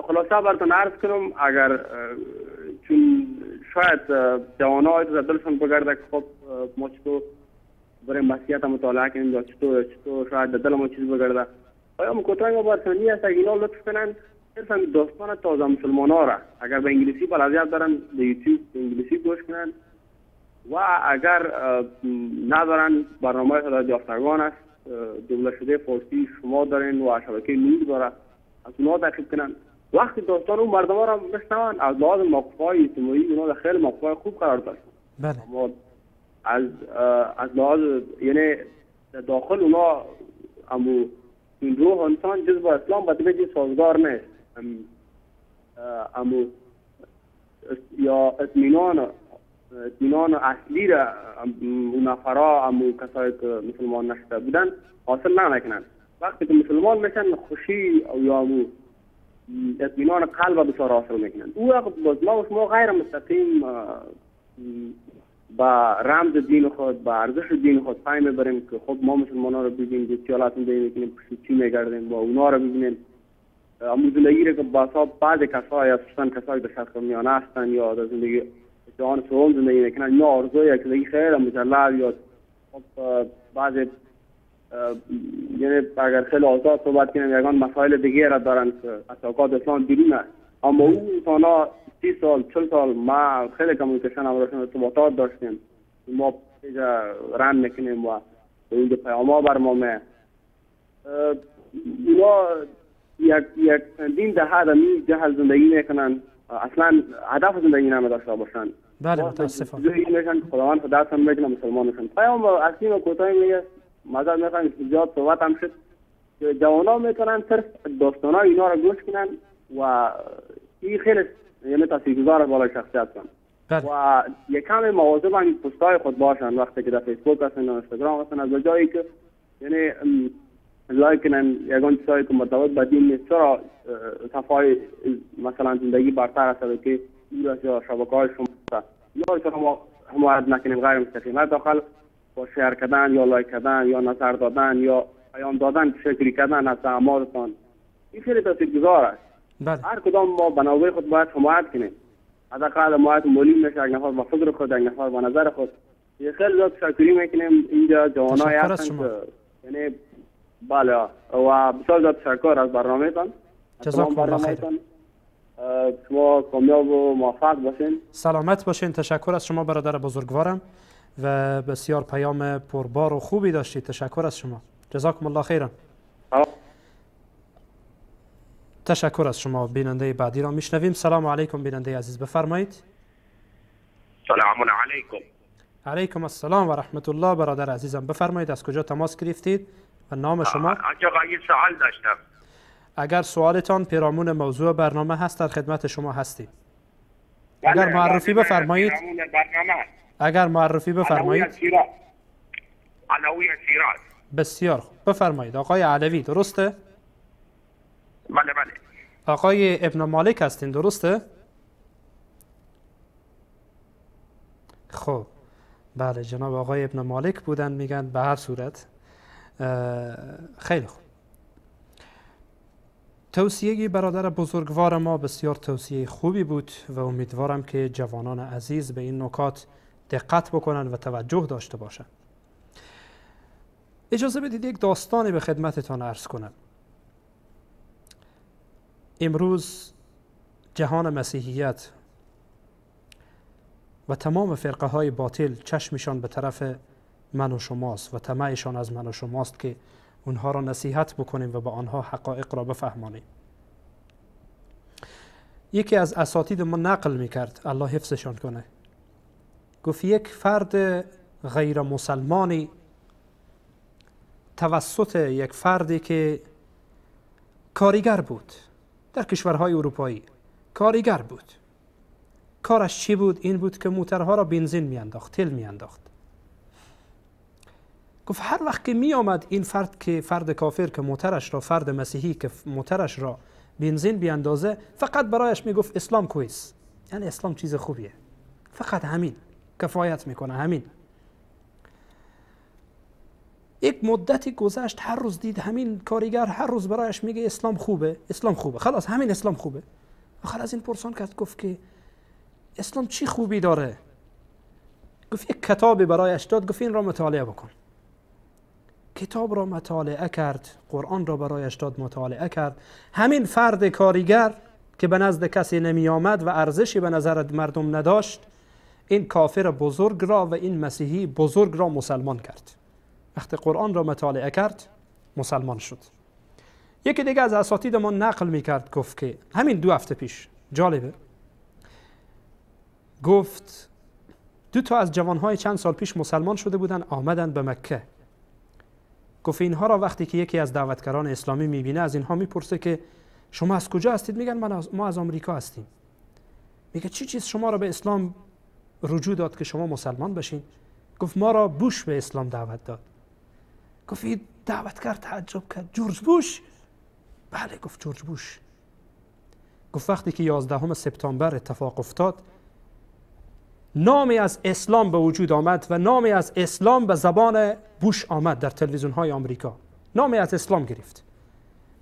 خلاصه براتون عرض کنم، اگر چون شاید جوانای تو دلشون بگرده که خب ما چطور بریم مسیحیت مطالعه کنیم یا چطور شاید دل ما چیز بگرده. آیا کوتاه ما براتون است اگه اینا لطف کنن صرف داستان تازه مسلمان ها را اگر به انگلیسی بلدیت دارن به یوتیوب به انگلیسی گوش کنن، و اگر ندارن برنامه هدایت یافتگان است دوبله شده فارسی شما دارین و شبکه نور داره، از اونها تعقیب کنن. وقتی داستان اون مردم ها را بشنون از لحاظ موقف‌های اجتماعی اونا در خیلی موقف‌های خوب قرار داشتن. بله. اما از لحاظ یعنی در داخل اونا امو این روح انسان جز با اسلام با دیگه سازگار نیست. امو یا اطمینان اصلی را اون نفرا امو کسایی که مسلمان نشده بودن حاصل نمیکنن. وقتی که مسلمان میشن خوشی او یا اطمینان قلب بسیار حاصل میکنن. او وقت باز ما و شما غیر مستقیم با رمز دین خود، با ارزش دین خود پای میبریم که خب ما مسلمان ها رو ببینیم چه زندگی میکنیم، پشت چی میگردیم، با اونا رو ببینیم. امو زندگی رو که بعض کسایی هستن، کسایی به شرق میانه هستن یا در زندگی جهان سوم زندگی میکنن، اینا آرزوی یک زندگی خیلی مجلل یا خب بعض یعنی اگر خیلی آزاد صحبت کنیم یگان مسائل دیگه را دارن که از اوقات اسلام بیرون است. اما او انسان 30 سال 40 سال ما خیلی communication همراهشون ارتباطات داشتیم، ما page run میکنیم و اونجا پیام ها بر ما می اونا یک چندین دهه در می جهل زندگی میکنن، اصلا هدف زندگی نمی داشته باشن. بله متاسفانه میشن که خداوند خدایتون میکنه مسلمان میشن. پیام اصلی و کوتاه میگه مازال میخوایم زیاد صحبت هم شد که جوانا میتونن صرف داستانا اینا رو گوش کنن و این خیلی یعنی تاثیرگذار بالای شخصیت کن. و یکم مواظب هم پست‌های خود باشن وقتی که در فیسبوک هستن یا اینستاگرام هستن، از جایی که یعنی like کنن یگان چیزایی که مرتبط با دین نیست. چرا صفحه‌های مثلا زندگی برتر است که یا شبکه‌های شما یا چرا ما حمایت نکنیم غیر مستقیم، حداقل با share کردن یا like کردن یا نظر دادن یا پیام دادن، تشکر کردن از اعمالتان، این خیلی تاثیرگذار است. بله. هر کدام ما به نوبه خود باید حمایت کنیم، حداقل حمایت مالی میشه، یک نفر با فکر خود، یک نفر با نظر خود. خیلی زیاد تشکری میکنیم. اینجا جوانای هستن که یعنی بله، و بسیار زیاد تشکر از برنامه‌تان. جزاکم الله خیر. شما کامیاب و موفق باشین. سلامت باشین. تشکر از شما برادر بزرگوارم و بسیار پیام پربار و خوبی داشتید. تشکر از شما. جزاکم الله خیرا. تشکر از شما. بیننده بعدی را میشنویم. سلام علیکم بیننده عزیز، بفرمایید. سلام علیکم. علیکم السلام و رحمت الله. برادر عزیزم بفرمایید از کجا تماس گرفتید و نام شما؟ آقا یه سوال داشتم. اگر سوالتان پیرامون موضوع برنامه هست در خدمت شما هستیم. اگر معرفی بفرمایید. اگر معرفی بفرمایید. علوی شیراز. بسیار خوب، بفرمایید آقای علوی، درسته؟ بله بله. آقای ابن مالک هستین، درسته؟ خب بله، جناب آقای ابن مالک بودن میگن. به هر صورت خیلی خوب. توصیه برادر بزرگوار ما بسیار توصیه خوبی بود و امیدوارم که جوانان عزیز به این نکات دقت بکنن و توجه داشته باشند. اجازه بدید یک داستانی به خدمتتان عرض کنم. امروز جهان مسیحیت و تمام فرقه های باطل چشمشان به طرف من و شماست و طمعشان از من و شماست که اونها را نصیحت بکنیم و به آنها حقایق را بفهمانیم. یکی از اساتید ما نقل میکرد، الله حفظشان کنه، گفت یک فرد غیر مسلمانی توسط یک فردی که کارگر بود در کشورهای اروپایی، کارگر بود، کارش چی بود؟ این بود که موترها را بنزین میانداخت، تیل میانداخت. گفت هر وقت که می آمد این فرد که فرد کافر که موترش را، فرد مسیحی که موترش را بنزین بیاندازه، فقط برایش میگفت اسلام کویس، یعنی اسلام چیز خوبیه، فقط همین کفایت میکنه، همین. یک مدتی گذشت، هر روز دید همین کارگر هر روز برایش میگه اسلام خوبه، اسلام خوبه، خلاص همین اسلام خوبه. آخر از این پرسان کرد، گفت که اسلام چی خوبی داره؟ گفت یک کتابی برایش داد، گفت این را مطالعه بکن. کتاب را مطالعه کرد، قرآن را برایش داد مطالعه کرد. همین فرد کارگر که به نزد کسی نمی آمد و ارزشی به نظر مردم نداشت، این کافر بزرگ را و این مسیحی بزرگ را مسلمان کرد. وقتی قرآن را مطالعه کرد مسلمان شد. یکی دیگه از اساتید ما نقل میکرد، گفت که همین 2 هفته پیش، جالبه، گفت 2 تا از جوانهای چند سال پیش مسلمان شده بودن، آمدن به مکه. گفت اینها را وقتی که یکی از دعوتگران اسلامی میبینه از اینها میپرسه که شما از کجا هستید؟ میگن ما از آمریکا هستیم. میگه چی چیز شما را به اسلام رجوع داد که شما مسلمان بشین؟ گفت ما را بوش به اسلام دعوت داد. گفت دعوت کرد، تعجب کرد، جورج بوش؟ بله. گفت جورج بوش. گفت وقتی که 11 سپتامبر اتفاق افتاد، نامی از اسلام به وجود آمد و نامی از اسلام به زبان بوش آمد در تلویزیون های آمریکا، نامی از اسلام گرفت.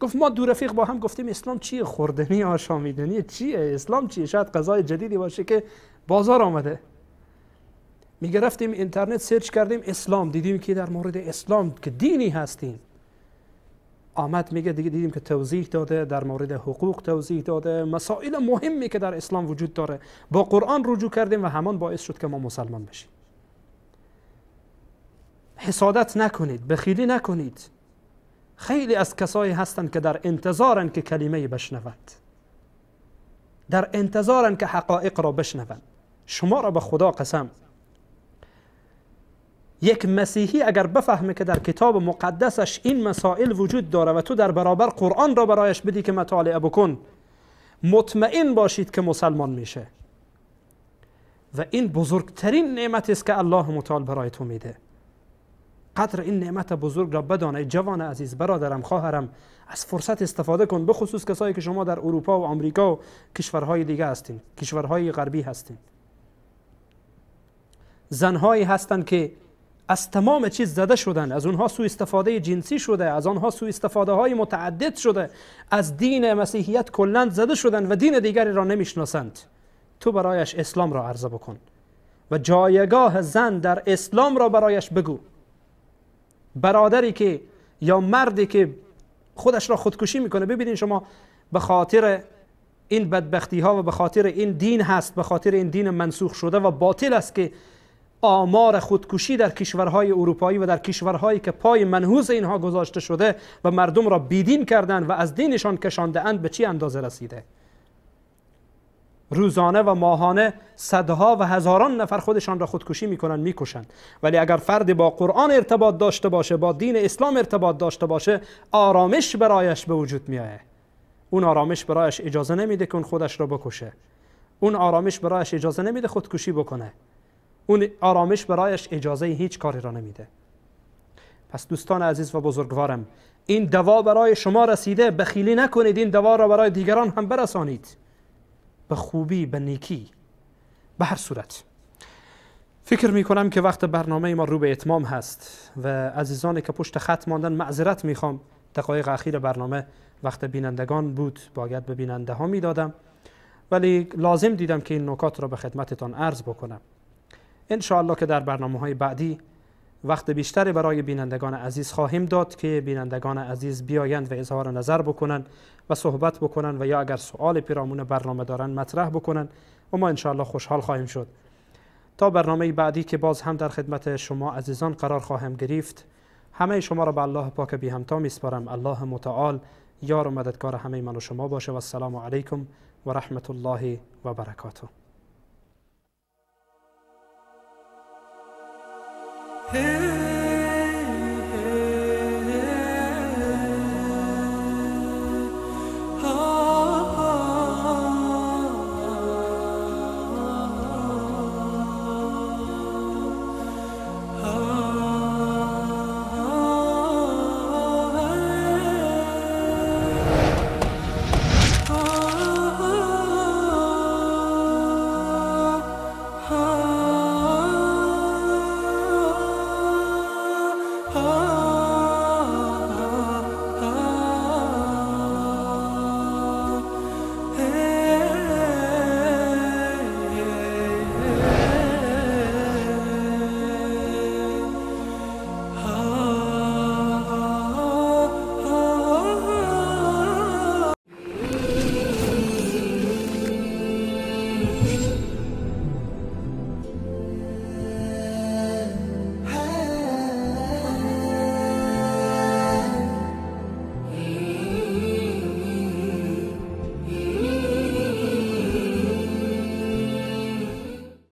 گفت ما دو رفیق با هم گفتیم اسلام چیه؟ خوردنی، آشامیدنی، چیه؟ اسلام چیه؟ شاید غذای جدیدی باشه که بازار آمده. میگرفتیم اینترنت search کردیم اسلام، دیدیم که در مورد اسلام که دینی هستیم آمد. میگه دیگه دیدیم که توضیح داده، در مورد حقوق توضیح داده، مسائل مهمی که در اسلام وجود داره. با قرآن رجوع کردیم و همان باعث شد که ما مسلمان بشیم. حسادت نکنید، بخیلی نکنید. خیلی از کسایی هستند که در انتظارن که کلمه بشنوند، در انتظارن که حقایق را بشنوند. شما را به خدا قسم، یک مسیحی اگر بفهمه که در کتاب مقدسش این مسائل وجود داره و تو در برابر قرآن را برایش بدی که مطالعه بکن، مطمئن باشید که مسلمان میشه. و این بزرگترین نعمت است که الله متعال برای تو میده. قدر این نعمت بزرگ را بدانه جوان عزیز، برادرم، خواهرم، از فرصت استفاده کن، به خصوص کسایی که شما در اروپا و آمریکا و کشورهای دیگه هستین، کشورهای غربی هستین. زنهایی هستند که از تمام چیز زده شدن، از اونها سوء استفاده جنسی شده، از آنها سوء استفاده های متعدد شده، از دین مسیحیت کلاً زده شدن و دین دیگری را نمیشناسند. تو برایش اسلام را عرضه بکن و جایگاه زن در اسلام را برایش بگو. برادری که یا مردی که خودش را خودکشی میکنه، ببینین شما به خاطر این بدبختی ها و به خاطر این دین هست، به خاطر این دین منسوخ شده و باطل است که آمار خودکشی در کشورهای اروپایی و در کشورهایی که پای منحوس اینها گذاشته شده و مردم را بیدین کردند و از دینشان کشانده اند به چی اندازه رسیده. روزانه و ماهانه صدها و هزاران نفر خودشان را خودکشی میکنن، میکشند. ولی اگر فرد با قرآن ارتباط داشته باشه، با دین اسلام ارتباط داشته باشه، آرامش برایش به وجود میآید. اون آرامش برایش اجازه نمیده که اون خودش را بکشه، اون آرامش برایش اجازه نمیده خودکشی بکنه، اون آرامش برایش اجازه هیچ کاری را نمیده. پس دوستان عزیز و بزرگوارم، این دوا برای شما رسیده، بخیلی نکنید، این دوا را برای دیگران هم برسانید، به خوبی، به نیکی. به هر صورت فکر میکنم که وقت برنامه ما رو به اتمام هست و عزیزانی که پشت خط ماندن معذرت میخوام، دقایق اخیر برنامه وقت بینندگان بود، باید به بیننده ها میدادم، ولی لازم دیدم که این نکات را به خدمتتان عرض بکنم. انشاءالله که در برنامه های بعدی وقت بیشتری برای بینندگان عزیز خواهیم داد که بینندگان عزیز بیایند و اظهار نظر بکنن و صحبت بکنن و یا اگر سوال پیرامون برنامه دارن مطرح بکنن و ما انشاءالله خوشحال خواهیم شد. تا برنامه بعدی که باز هم در خدمت شما عزیزان قرار خواهم گرفت، همه شما را به الله پاک بی همتا میسپارم. الله متعال یار و مددگار همه من و شما باشه و السلام علیکم و رحمت الله و برکاته. Hey.